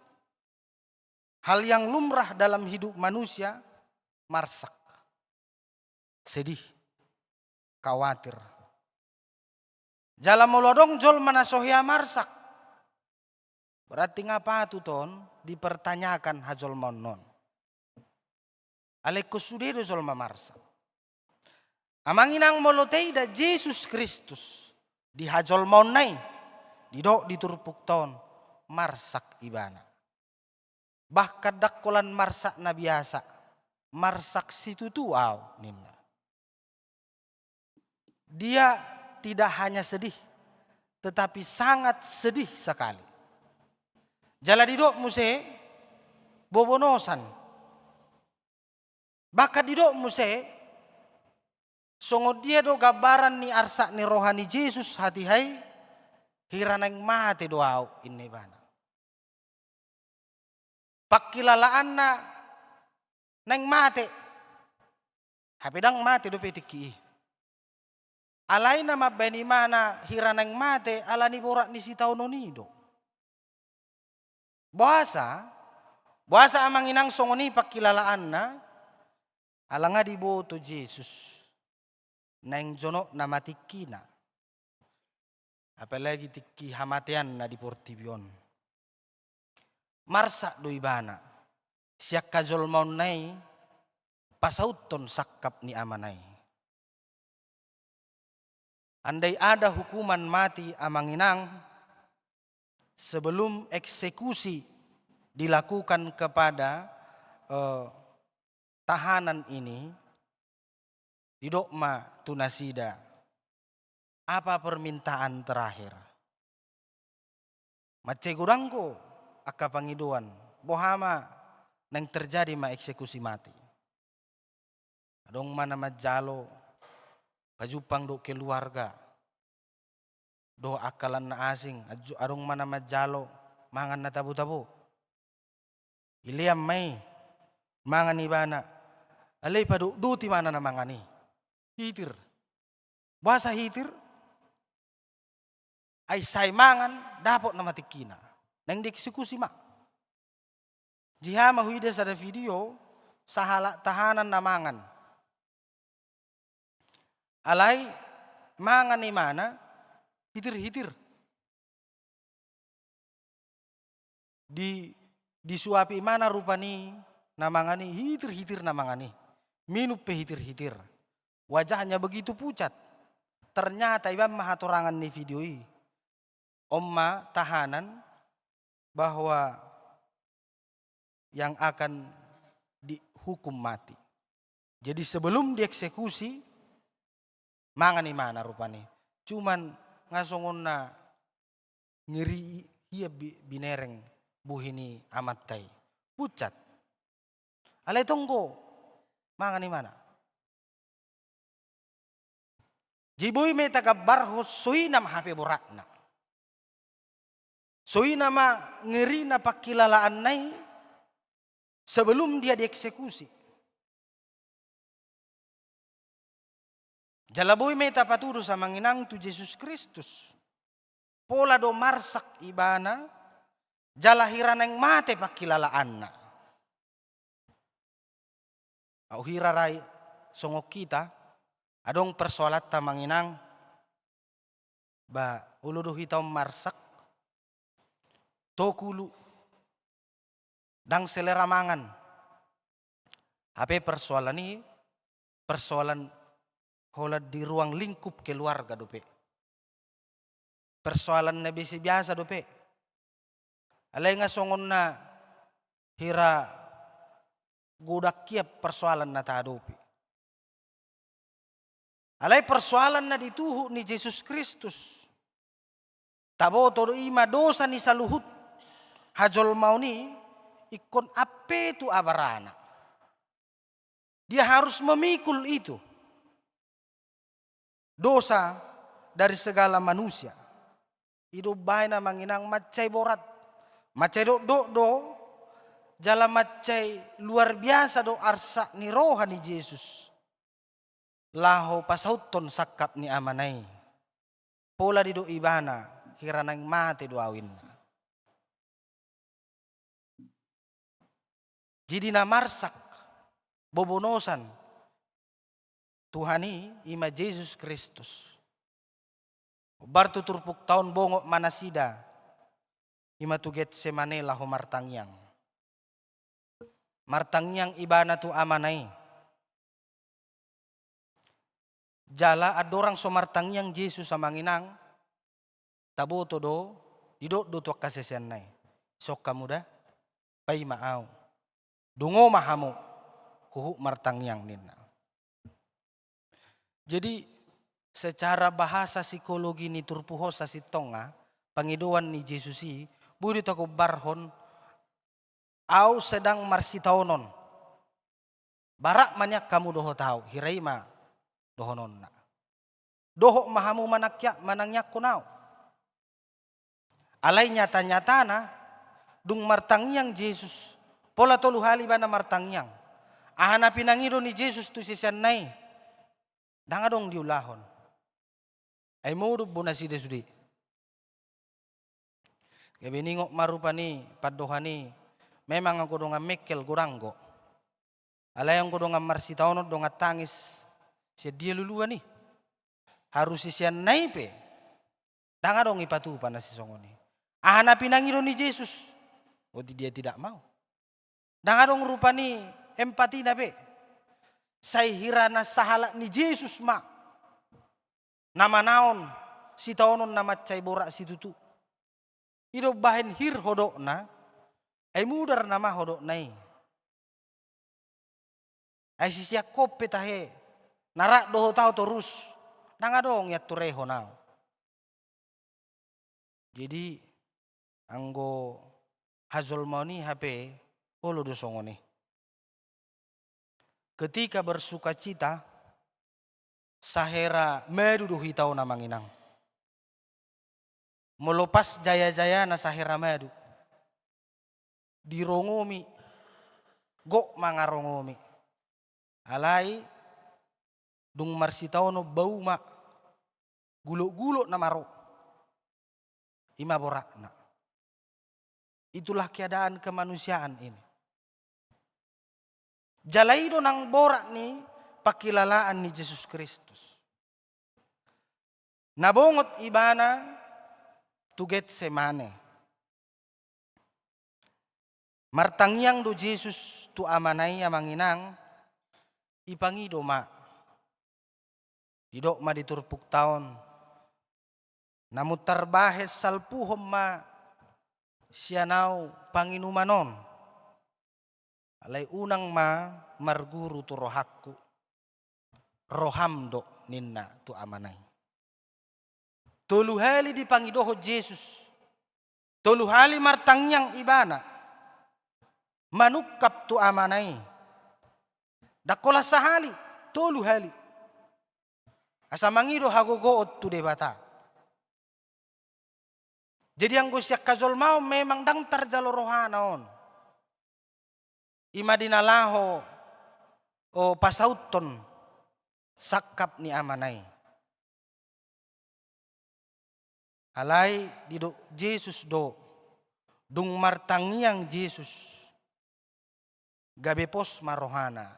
Hal yang lumrah dalam hidup manusia, marsak. Sedih. Khawatir. Jala molo adong jolma na so hea marsak, berarti nga patut on dipertanyakan hajolmaonna on. Alai ingkon sude do jolma marsak. Amang inang, molo taida Jesus Kristus di hajolmaonna i, didok di turpukta on, marsak ibana. Bahkan ndang holan marsak na biasa, marsak situtu au, ninna. Dia tidak hanya sedih, tetapi sangat sedih sekali. Jala didok muse bobonosan. Bahkan didok muse, songon dia do gambaran ni arsak ni roha ni Jesus hatiha i, hira naeng mate do au, ninna ibana. Pangkilalaanna naeng mate. Hape ndang mate dope tingki i. Alai na mambaen ibana hira naeng mate ala ni borat ni sitaonon i do. Boasa? Boasa, amang inang, songon i pangkilalaanna? Ala nga diboto Jesus naeng jonok nama tingkina, apalagi tingki hamateanna di portibi on. Marsak do ibana sian hajolmaonna i pasauthon sangkap ni amana i. Andai ada hukuman mati, amang inang, sebelum eksekusi dilakukan kepada, eh, tahanan ini, didok ma tu nasida, apa permintaan terakhir? Mansai godang do angka pangidoan, boha ma naeng terjadi ma eksekusi mati? Adong ma na manjalo pajumpang dohot keluarga, dohot angka lan na asing, adong ma na manjalo mangan na tabo-tabo. Dilean ma i, mangan ibana. Alai padotdoti ma na mangan i. Hitir. Boasa hitir? Ai sai mangan, dapot nama tingkina. Naeng dieksekusi ma. Jadi hea ma huida sada video, sahalak tahanan na mangan. Alai mangan imana hitir-hitir. Di, disuapi imana rupani na mangan i, hitir-hitir na mangan i. Minum pe hitir-hitir. Wajahnya begitu pucat. Ternyata iba ma hatorangan ni video i. On ma tahanan bahwa yang akan dihukum mati. Jadi sebelum dieksekusi, mangan imana rupani. Cuman nga songon na ngeri i, hea bi-, binereng buhi ni amanta i. Pucat. Alai tonggo mangan imana. Jadi boi ma i tagambarhon, so i nama hape boratna. So i nama ngerina pangkilalaanna i sebelum dia dieksekusi. Jala boi ma i tapatudos amang inang tu Jesus Kristus. Pola do marsak ibana, jala hira naeng mate pangkilalaanna. Au hira ra i songon hita, adong persoalanta amang inang, ba olo do hita on marsak, tok ulu, ndang selera mangan. Hape persoalan i, persoalan holan di ruang lingkup keluarga dope. Persoalan na biasa-biasa dope. Alai nga songon na hira godang hea persoalan na tahadopi. Alai persoalan na dituhuk ni Jesus Kristus, taboto do i ma dosa ni saluhut hajolmaon i, ingkon ampe tu abarana. Dia harus memikul itu. Dosa dari segala manusia. I do umbahen amang inang mansai borat, mansai dokdok do, jala mansai luar biasa do arsak ni roha ni Jesus laho pasauthon sangkap ni amana i. Pola didok ibana, hira naeng mate do au, ninna. Jadi na marsak bobonosan Tuhan i, i ma Jesus Kristus. Hombar tu turpukta on bongot ma nasida, i ma tu Getsemane laho martangiang. Martangiang ibana tu amana i. Jala andorang so martangiang Jesus amang inang, taboto do, didok do tu angka siseanna i, "Dison hamu da, paima au. Dungo ma hamu, huhut martangiang," ninna. Jadi secara bahasa psikologi ni turpuk on sasintongna, pangidoan ni Jesus i, boi do tagambarhon, "Au sedang marsitaonon. Barak ma nian hamu dohot au," hira i ma dohononna. "Dohot ma hamu manangkia-, manangiangkon au." Alai nyata-nyatana, dung martangiang Jesus, pola tolu hali ibana martangiang. Aha na pinangido ni Jesus tu siseanna i, ndang adong diulahon. Ai modom do nasida sude. Gabe ningot ma rupani pandohan i, memang anggo dongan mengkel godang do. Alai anggo dongan marsitaonon, dongan tangis, sian dia luluan i? Haru siseanna i pe ndang adong ipatupa na sisongon i. Aha na pinangido ni Jesus? Oh, dia tidak mau. Ndang adong rupani empatina be. Sai hira na sahalak ni Jesus ma na manaon sitaonon na mansai borat situtu. I do umbahen hir hodokna, ai mudar nama hodokna i. Ai sisianhon pe tahe, na rap dohot au torus, ndang adong i antu rehon au. Jadi anggo hajolmaon i hape olo do songon i. Ketika bersukacita, sahera madu do hita on amang inang. Molo pas jaya-jayana sahera madu, dirongomi, gok mangarongomi. Alai dung marsitaonon bau ma, gulok-gulok nama ro. I ma boratna. Itulah keadaan kemanusiaan ini. Jala i do nang borat ni pangkilalaan ni Jesus Kristus. Na bongot ibana tu Getsemane. Martangiang do Jesus tu Amana i, amang inang, ipangido ma. Didok ma di turpukta on, namun tarbahen salpuhon ma sian ahu panginuman on. Alai unang ma marguru tu rohangku, roham do, ninna tu Amana i. Tolu hali dipangidohon Jesus. Tolu hali martangiang ibana. Manungkap tu Amana i. Ndang holan sahali, tolu hali. Asa mangido hagogoon tu Debata. Jadi anggo sian hajolmaon memang ndang tarjalo rohana on. I ma di na laho, o, pasauthon sangkap ni Amana i. Alai didok Jesus do, dung martangiang Jesus, gabe pos ma rohana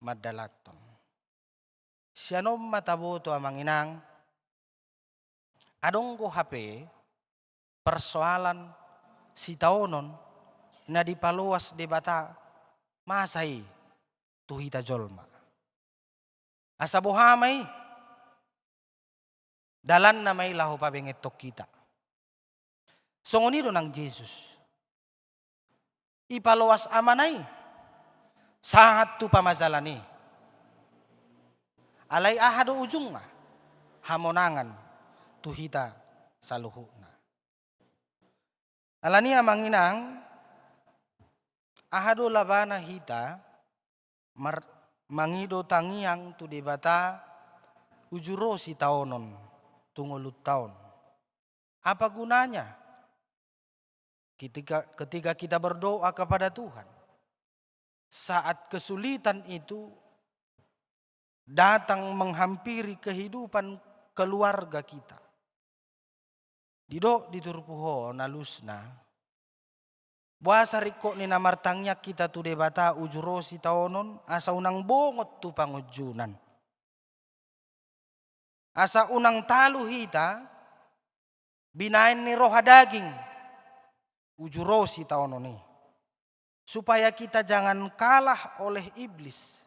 mandalanhon. Sian on ma taboto, amang inang, adong do hape persoalan sitaonon na dipaloas Debata masa i tu hita jolma. Asa boha ma i? Dalanna ma i laho pabengeton hita. Songon i do nang Jesus. Ipaloas Amana i sahat tu pamajalan i. Alai aha do ujungna? Hamonangan tu hita saluhutna. Alani i, amang inang, aha do labana hita mar-, mangido tangiang tu Debata uju ro sitaonon tu ngolunta on? Apa gunanya ketika, ketika kita berdoa kepada Tuhan, saat kesulitan itu datang menghampiri kehidupan keluarga kita? Didok di turpuk on alusna, boasa ringkot ni na martangiang hita tu Debata uju ro sitaonon, asa unang bongot tu pangunjunan. Asa unang talu hita binaen ni roha daging uju ro sitaonon i. Supaya kita jangan kalah oleh iblis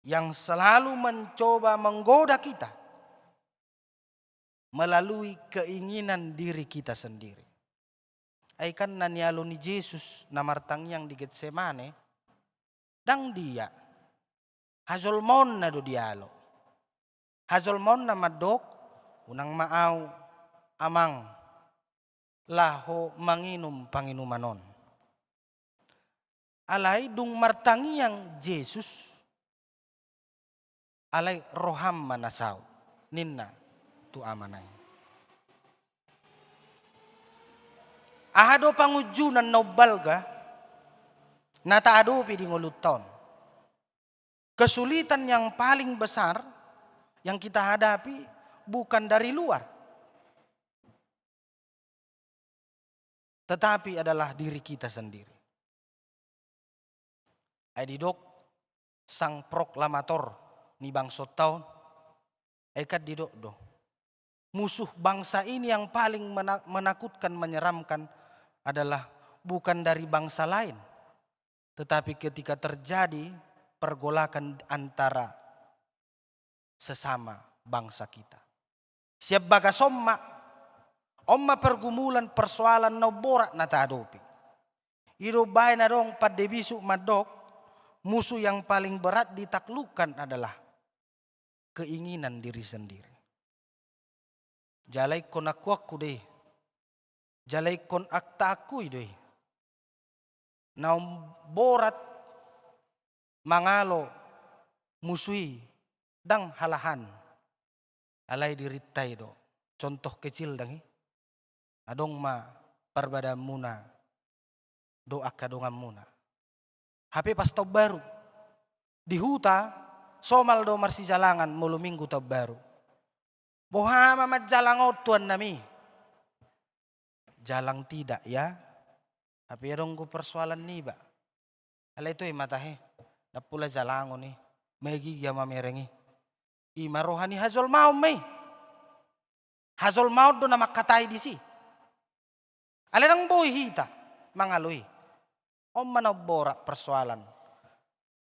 yang selalu mencoba menggoda kita melalui keinginan diri kita sendiri. Ai kan na nialo ni Jesus na martangiang di Getsemane, ndang dia. Hajolmaonna do dialo. Hajolmaonna mandok, unang ma ahu, Amang, laho manginum panginuman on. Alai dung martangiang Jesus, alai roham ma na saut, ninna tu Amana i. Aha do pangunjunan na umbalga na taadopi di ngolunta on? Kesulitan yang paling besar yang kita hadapi bukan dari luar, tetapi adalah diri kita sendiri. Ai didok sang proklamator ni bangsonta on, ai kan didok do, musuh bangsa ini yang paling mena-, menakutkan, menyeramkan adalah bukan dari bangsa lain, tetapi ketika terjadi pergolakan antara sesama bangsa kita. Sian bagas on ma, on ma pergumulan, persoalan na umborat na taadopi. I do umbahen adong pande bisuk mandok, musuh yang paling berat ditaklukkan adalah keinginan diri sendiri. Jala ingkon akuakku do i. Jala ingkon aktaakku i do i. Na umborat mangalo musuh i, ndang halahan. Alai dirinta i do. Contoh kecil ndang i. Adong ma parbadaanmuna dohot angka donganmuna. Hape pas taon baru, di huta, somal do marsijalangan molo Minggu taon baru. Boha ma manjalang on, tuannami? Jalang tidak ya? Hape adong do persoalan niba. Alai toe ma tahe, ndang pola jalangon i, magigi au mamereng i. I ma roha ni hajolmaon ma i. Hajolmaon do na mangkatai disi. Alai ndang boi hita mangalo i. On ma na umborat persoalan,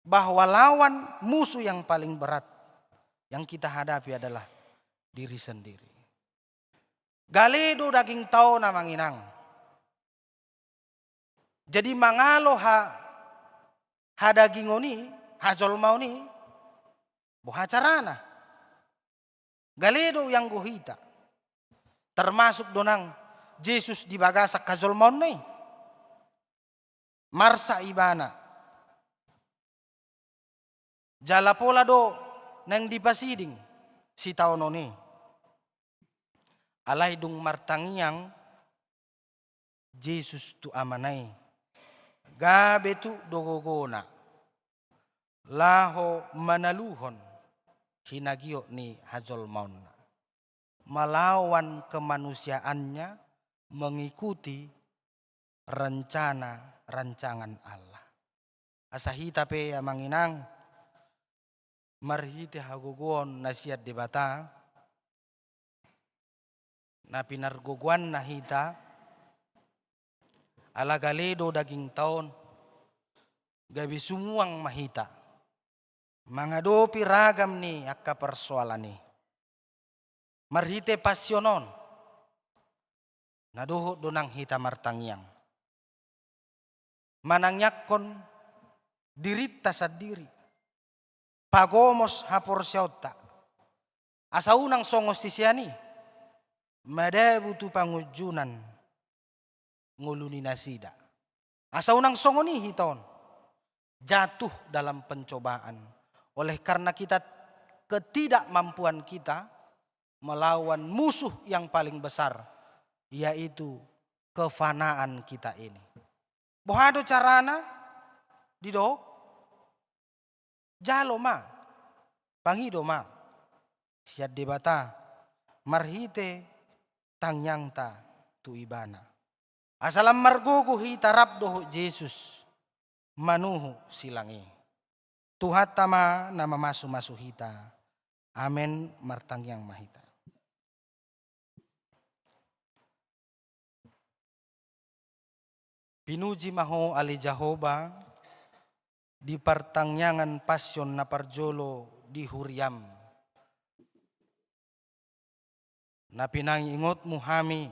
bahwa lawan musuh yang paling berat yang kita hadapi adalah diri sendiri. Gale do dagingta on, amang inang. Jadi mangalo ha, hadagingon i, hajolmaon i, boha carana? Gale do ianggo hita. Termasuk do nang Jesus di bagasan hajolmaonna i. Marsak ibana. Jala pola do naeng dipasiding sitaonon i. Alai dung martangiang Jesus tu Amana i, gabe tuk do gogona laho manaluhon hinagiot ni hajolmaonna, melawan kemanusiaannya mengikuti rencana rancangan Allah. Asa hita pe, amang inang, marhite hagogoon na sian Debata, na pinargogoanna hita, ala gale do dagingta on, gabe sumuang ma hita mangadopi ragam ni angka persoalan i. Marhite passion on, na dohot do nang hita martangiang, manangiangkon dirinta sandiri, pagomos haporseaonta, asa unang songon sisean i, madabu tu pangunjunan ngolu ni nasida. Asa unang songon i hita on, jatuh dalam pencobaan oleh karena kita, ketidakmampuan kita melawan musuh yang paling besar, yaitu kefanaan kita ini. Boha do carana? Didok, jalo ma, pangido ma sian Debata marhite tangiangta tu Ibana. Asa lam margogo hita rap dohot Jesus manuhuk silang i. Tuhanta ma na mamasumasu hita. Amen. Martangiang ma hita. Pinuji ma Ho ale Jahowa, di partangiangan passion na parjolo di huriaM, na pinaingotMu hami,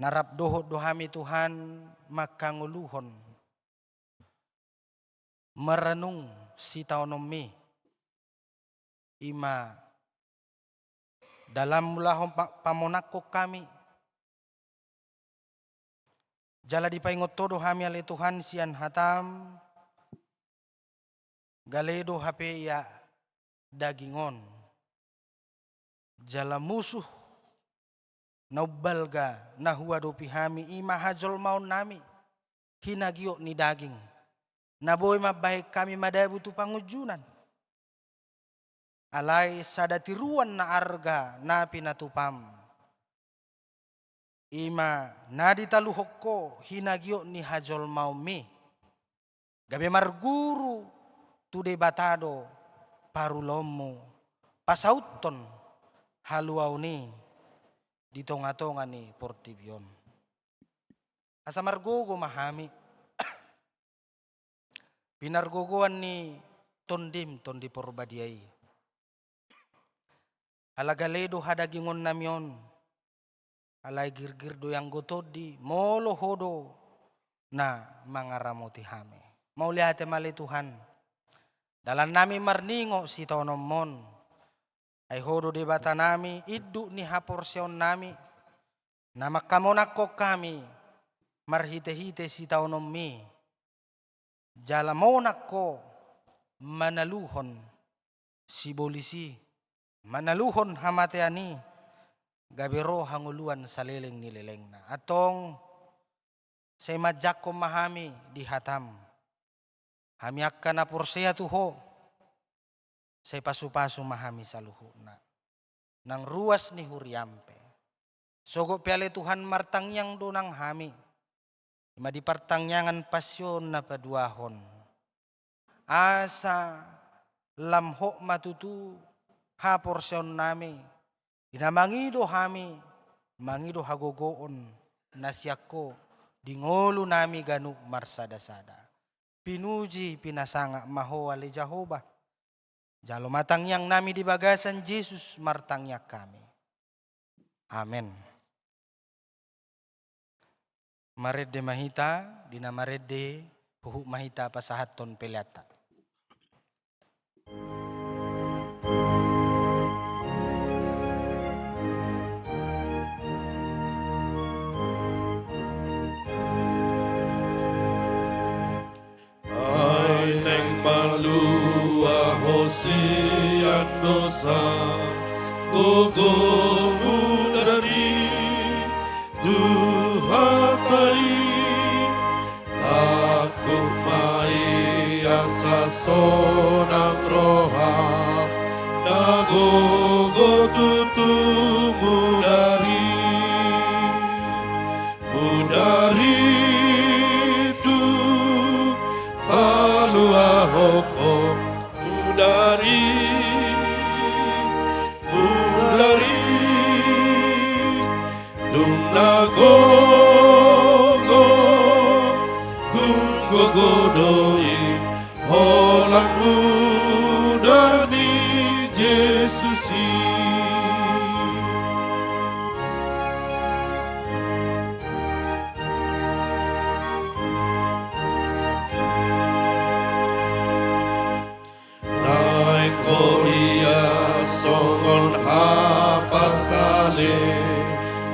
na rap dohot do hami Tuhan mangkangoluhon, maranung sitaononMi, i ma dalanMu laho pa-, pamonangkon hami. Jala dipaingot Ho do hami ale Tuhan sian hataM, gale do hape ia daging on. Jala musuh na umbalga na huadopi hami i ma hajolmaonnami, hinagiot ni daging, na boi mambahen hami madabu tu pangunjunan. Alai sada tiruan na arga na pinatupaM, i ma na ditaluhon Ho hinagiot ni hajolmaonMi, gabe marguru tu Debata do parulaonMu, pasauthon haluaon i di tongatonga ni portibi on. Asa margogo ma hami pinargogoan ni TondiM, Tondi Porbadia i. Ala gale do hadagingonnami on, alai girgir do ianggo tondi, molo Ho do na mangaramoti hami. Mauliate ma ale Tuhan, dalannami marningot sitaononMon, ai Ho do Debatanami, induk ni haporseaonnami, na mangkamonangkon hami marhitehite sitaononMi. Jala monang Ho manaluhon sibolis i, manaluhon hamatean i, gabe ro hangoluan saleleng ni lelengna. Antong, sai manjangkon ma hami di hataM. Hami angka na porsea tu Ho, sai pasupasu ma hami saluhutna. Nang ruas ni huriaM pe, Sogot pe ale Tuhan martangiang do nang hami, i ma di partangiangan pansio na paduahon. Asa lam hot ma tutu haporseaonnami, di na mangido hami, mangido hagogoon na sian Ho di ngolunami ganup marsada-sada. Pinuji, pinasangap ma Ho ale Jahowa. Jalo ma tangiangnami di bagasan Jesus martangiang hami. Amen. Marende ma hita, di na marende huhut ma hita pasahathon peleanta. Ai naeng malua ho sian dosa, gogo mudar ni Tuhanta i, tangkup ma i asa sonang roha, na gogo tutu mudar i. Mudar i Tuhan paluahon ho, mudar i, mudar i, dung na gogo, dung gogo do i, holan mudar ni Jesus i. Naeng ho ia songon hapas ale,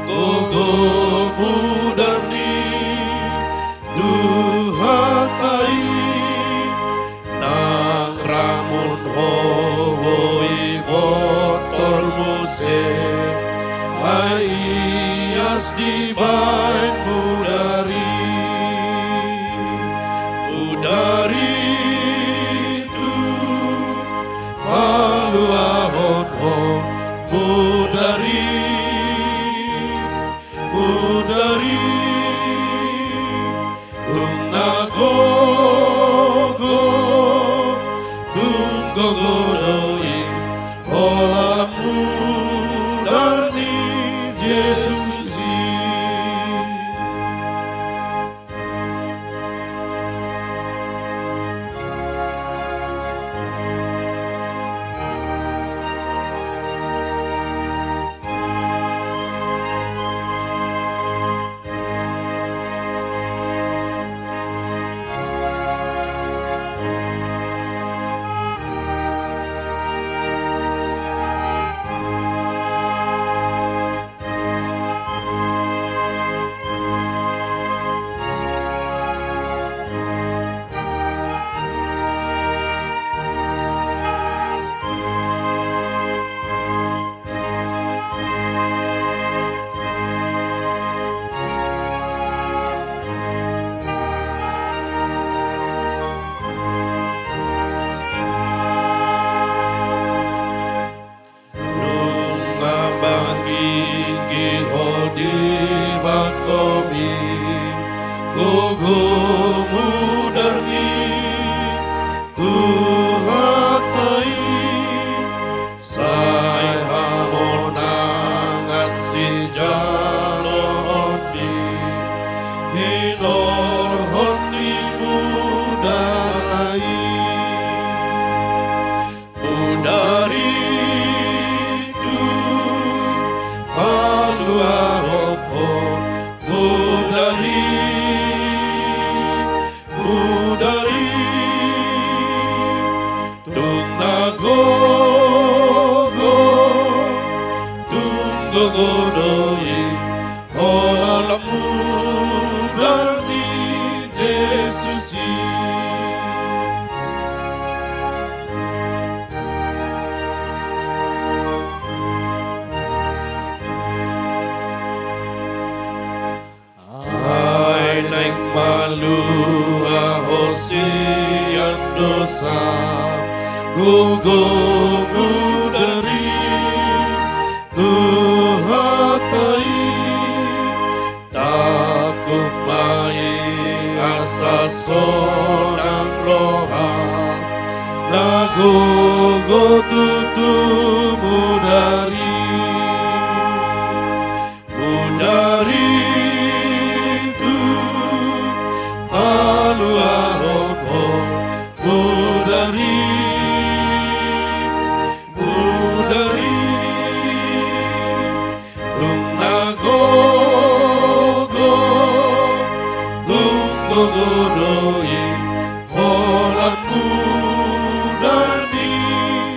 gogo mudar ni Tuhanta i, nang ramun ho ibotor muse, ai ias dibaen mudar i. Mudar i Tuhan paluahon ho, mudar i, mudar i, dung na gogo, dung gogo do i, holan mudar ni Jesus i. Nunga manginggi ho di bangkomi, gogo mudar ni Tuhanta i, sai hamonangan sijaloon ni hinorhon ni mudarna i. Mudar i Tuhan paluahon ho, mudar i, mudar i, dung na gogo, dung gogo do i, holan mudar ni Jesus i. Ai naeng malua ho sian dosa, gogo mudar i Tuhanta i, Roha na gogo tutu mudar i, mudar i tu haluaon ho, mudar i, mudar i. Dung na gogo, dung gogo do i, holan mudar ni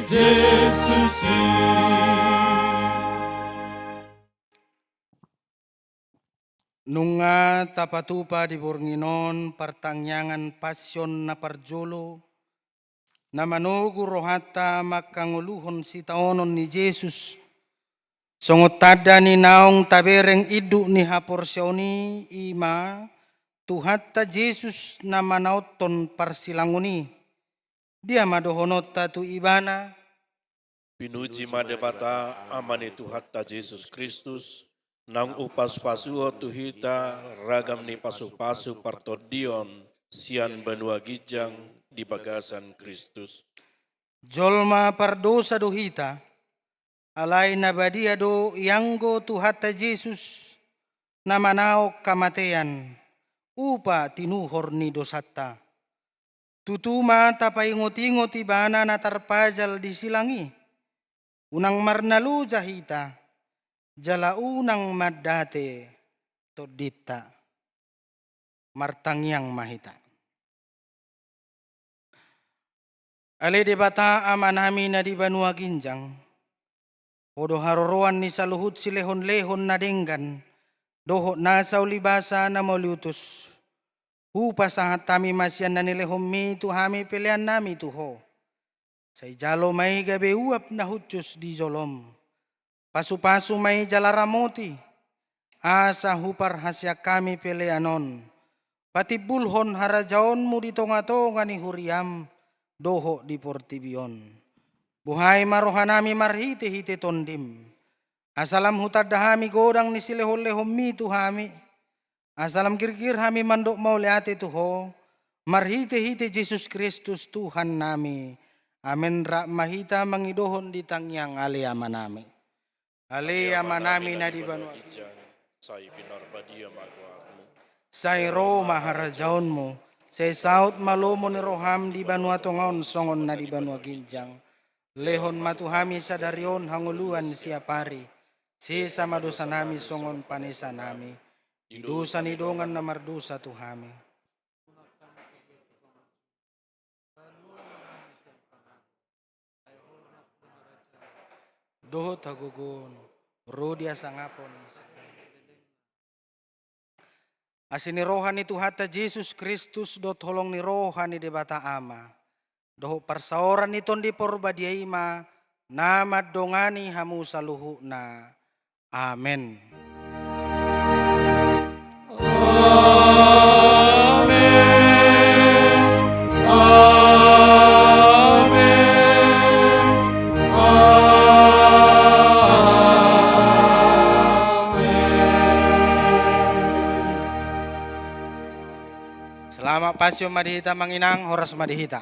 Jesus i. Nunga tapatupa di borngin on partangiangan passion na parjolo, na manogu rohanta manghangoluhon sitaonon ni Jesus. Songon tanda ni naung tabereng induk ni haporseaon i, i ma Tuhanta Jesus na manaothon parsilangon i. Dia ma dohononta tu Ibana? Pinuji ma Debata, Ama ni Tuhanta Jesus Kristus, naung umpasupasuhon tu hita ragam ni pasupasu partondion sian banua ginjang di bagasan Kristus. Jolma pardosa do hita, alai na badia do ianggo Tuhanta Jesus, na manaon hamatean, upa tinuhor ni dosanta. Tutu ma tapaingotingot Ibana na tarpajal di silang i. Unang marnaloja hita, jala unang mandate tondinta. Martangiang ma hita. Ale Debata Amanami na di banua ginjang, Ho do haroroan ni saluhut silehonlehon na denggan dohot nasa ulibasa na mauliutus. Hupasahat hami ma sian na nilehonmi tu hami peleannami tu Ho. Sai jalo ma i gabe uap na hushus di jolom. Pasupasu ma i jala ramoti, asa huparhaseang hami pelean on patimbulhon harajaonmu di tongatonga ni huriam dohot di portibi on. Buhai ma rohanami marhitehite Tondim, asa lam hutanda hami godang ni silehonlehonmi tu hami, asa lam girgir hami mandok mauliate tu Ho, marhitehite Jesus Kristus Tuhannami. Amen. Rap ma hita mangidohon di tangiang Ale Amanami. Ale Amanami na di banua ginjang, sai pinarbadia ma goarmu. Sai ro ma harajaonmu. Sai saut ma lomo ni roham di banua tonga on songon na di banua ginjang. Lehon ma tu hami sadari on hangoluan siapari. Sesa ma dosanami songon panesanami di dosa ni dongan na mardosa tu hami. Dohot hagogoon, ro di hasangapon. Asi ni roha ni Tuhanta Jesus Kristus dohot holong ni roha ni Debata Ama dohot parsaoran ni Tondi Porbadia i ma na mandongani hamu saluhutna. Amen. Amen. Amen. Amen. Selamat Passion ma di hita, Amang Inang, horas ma di hita.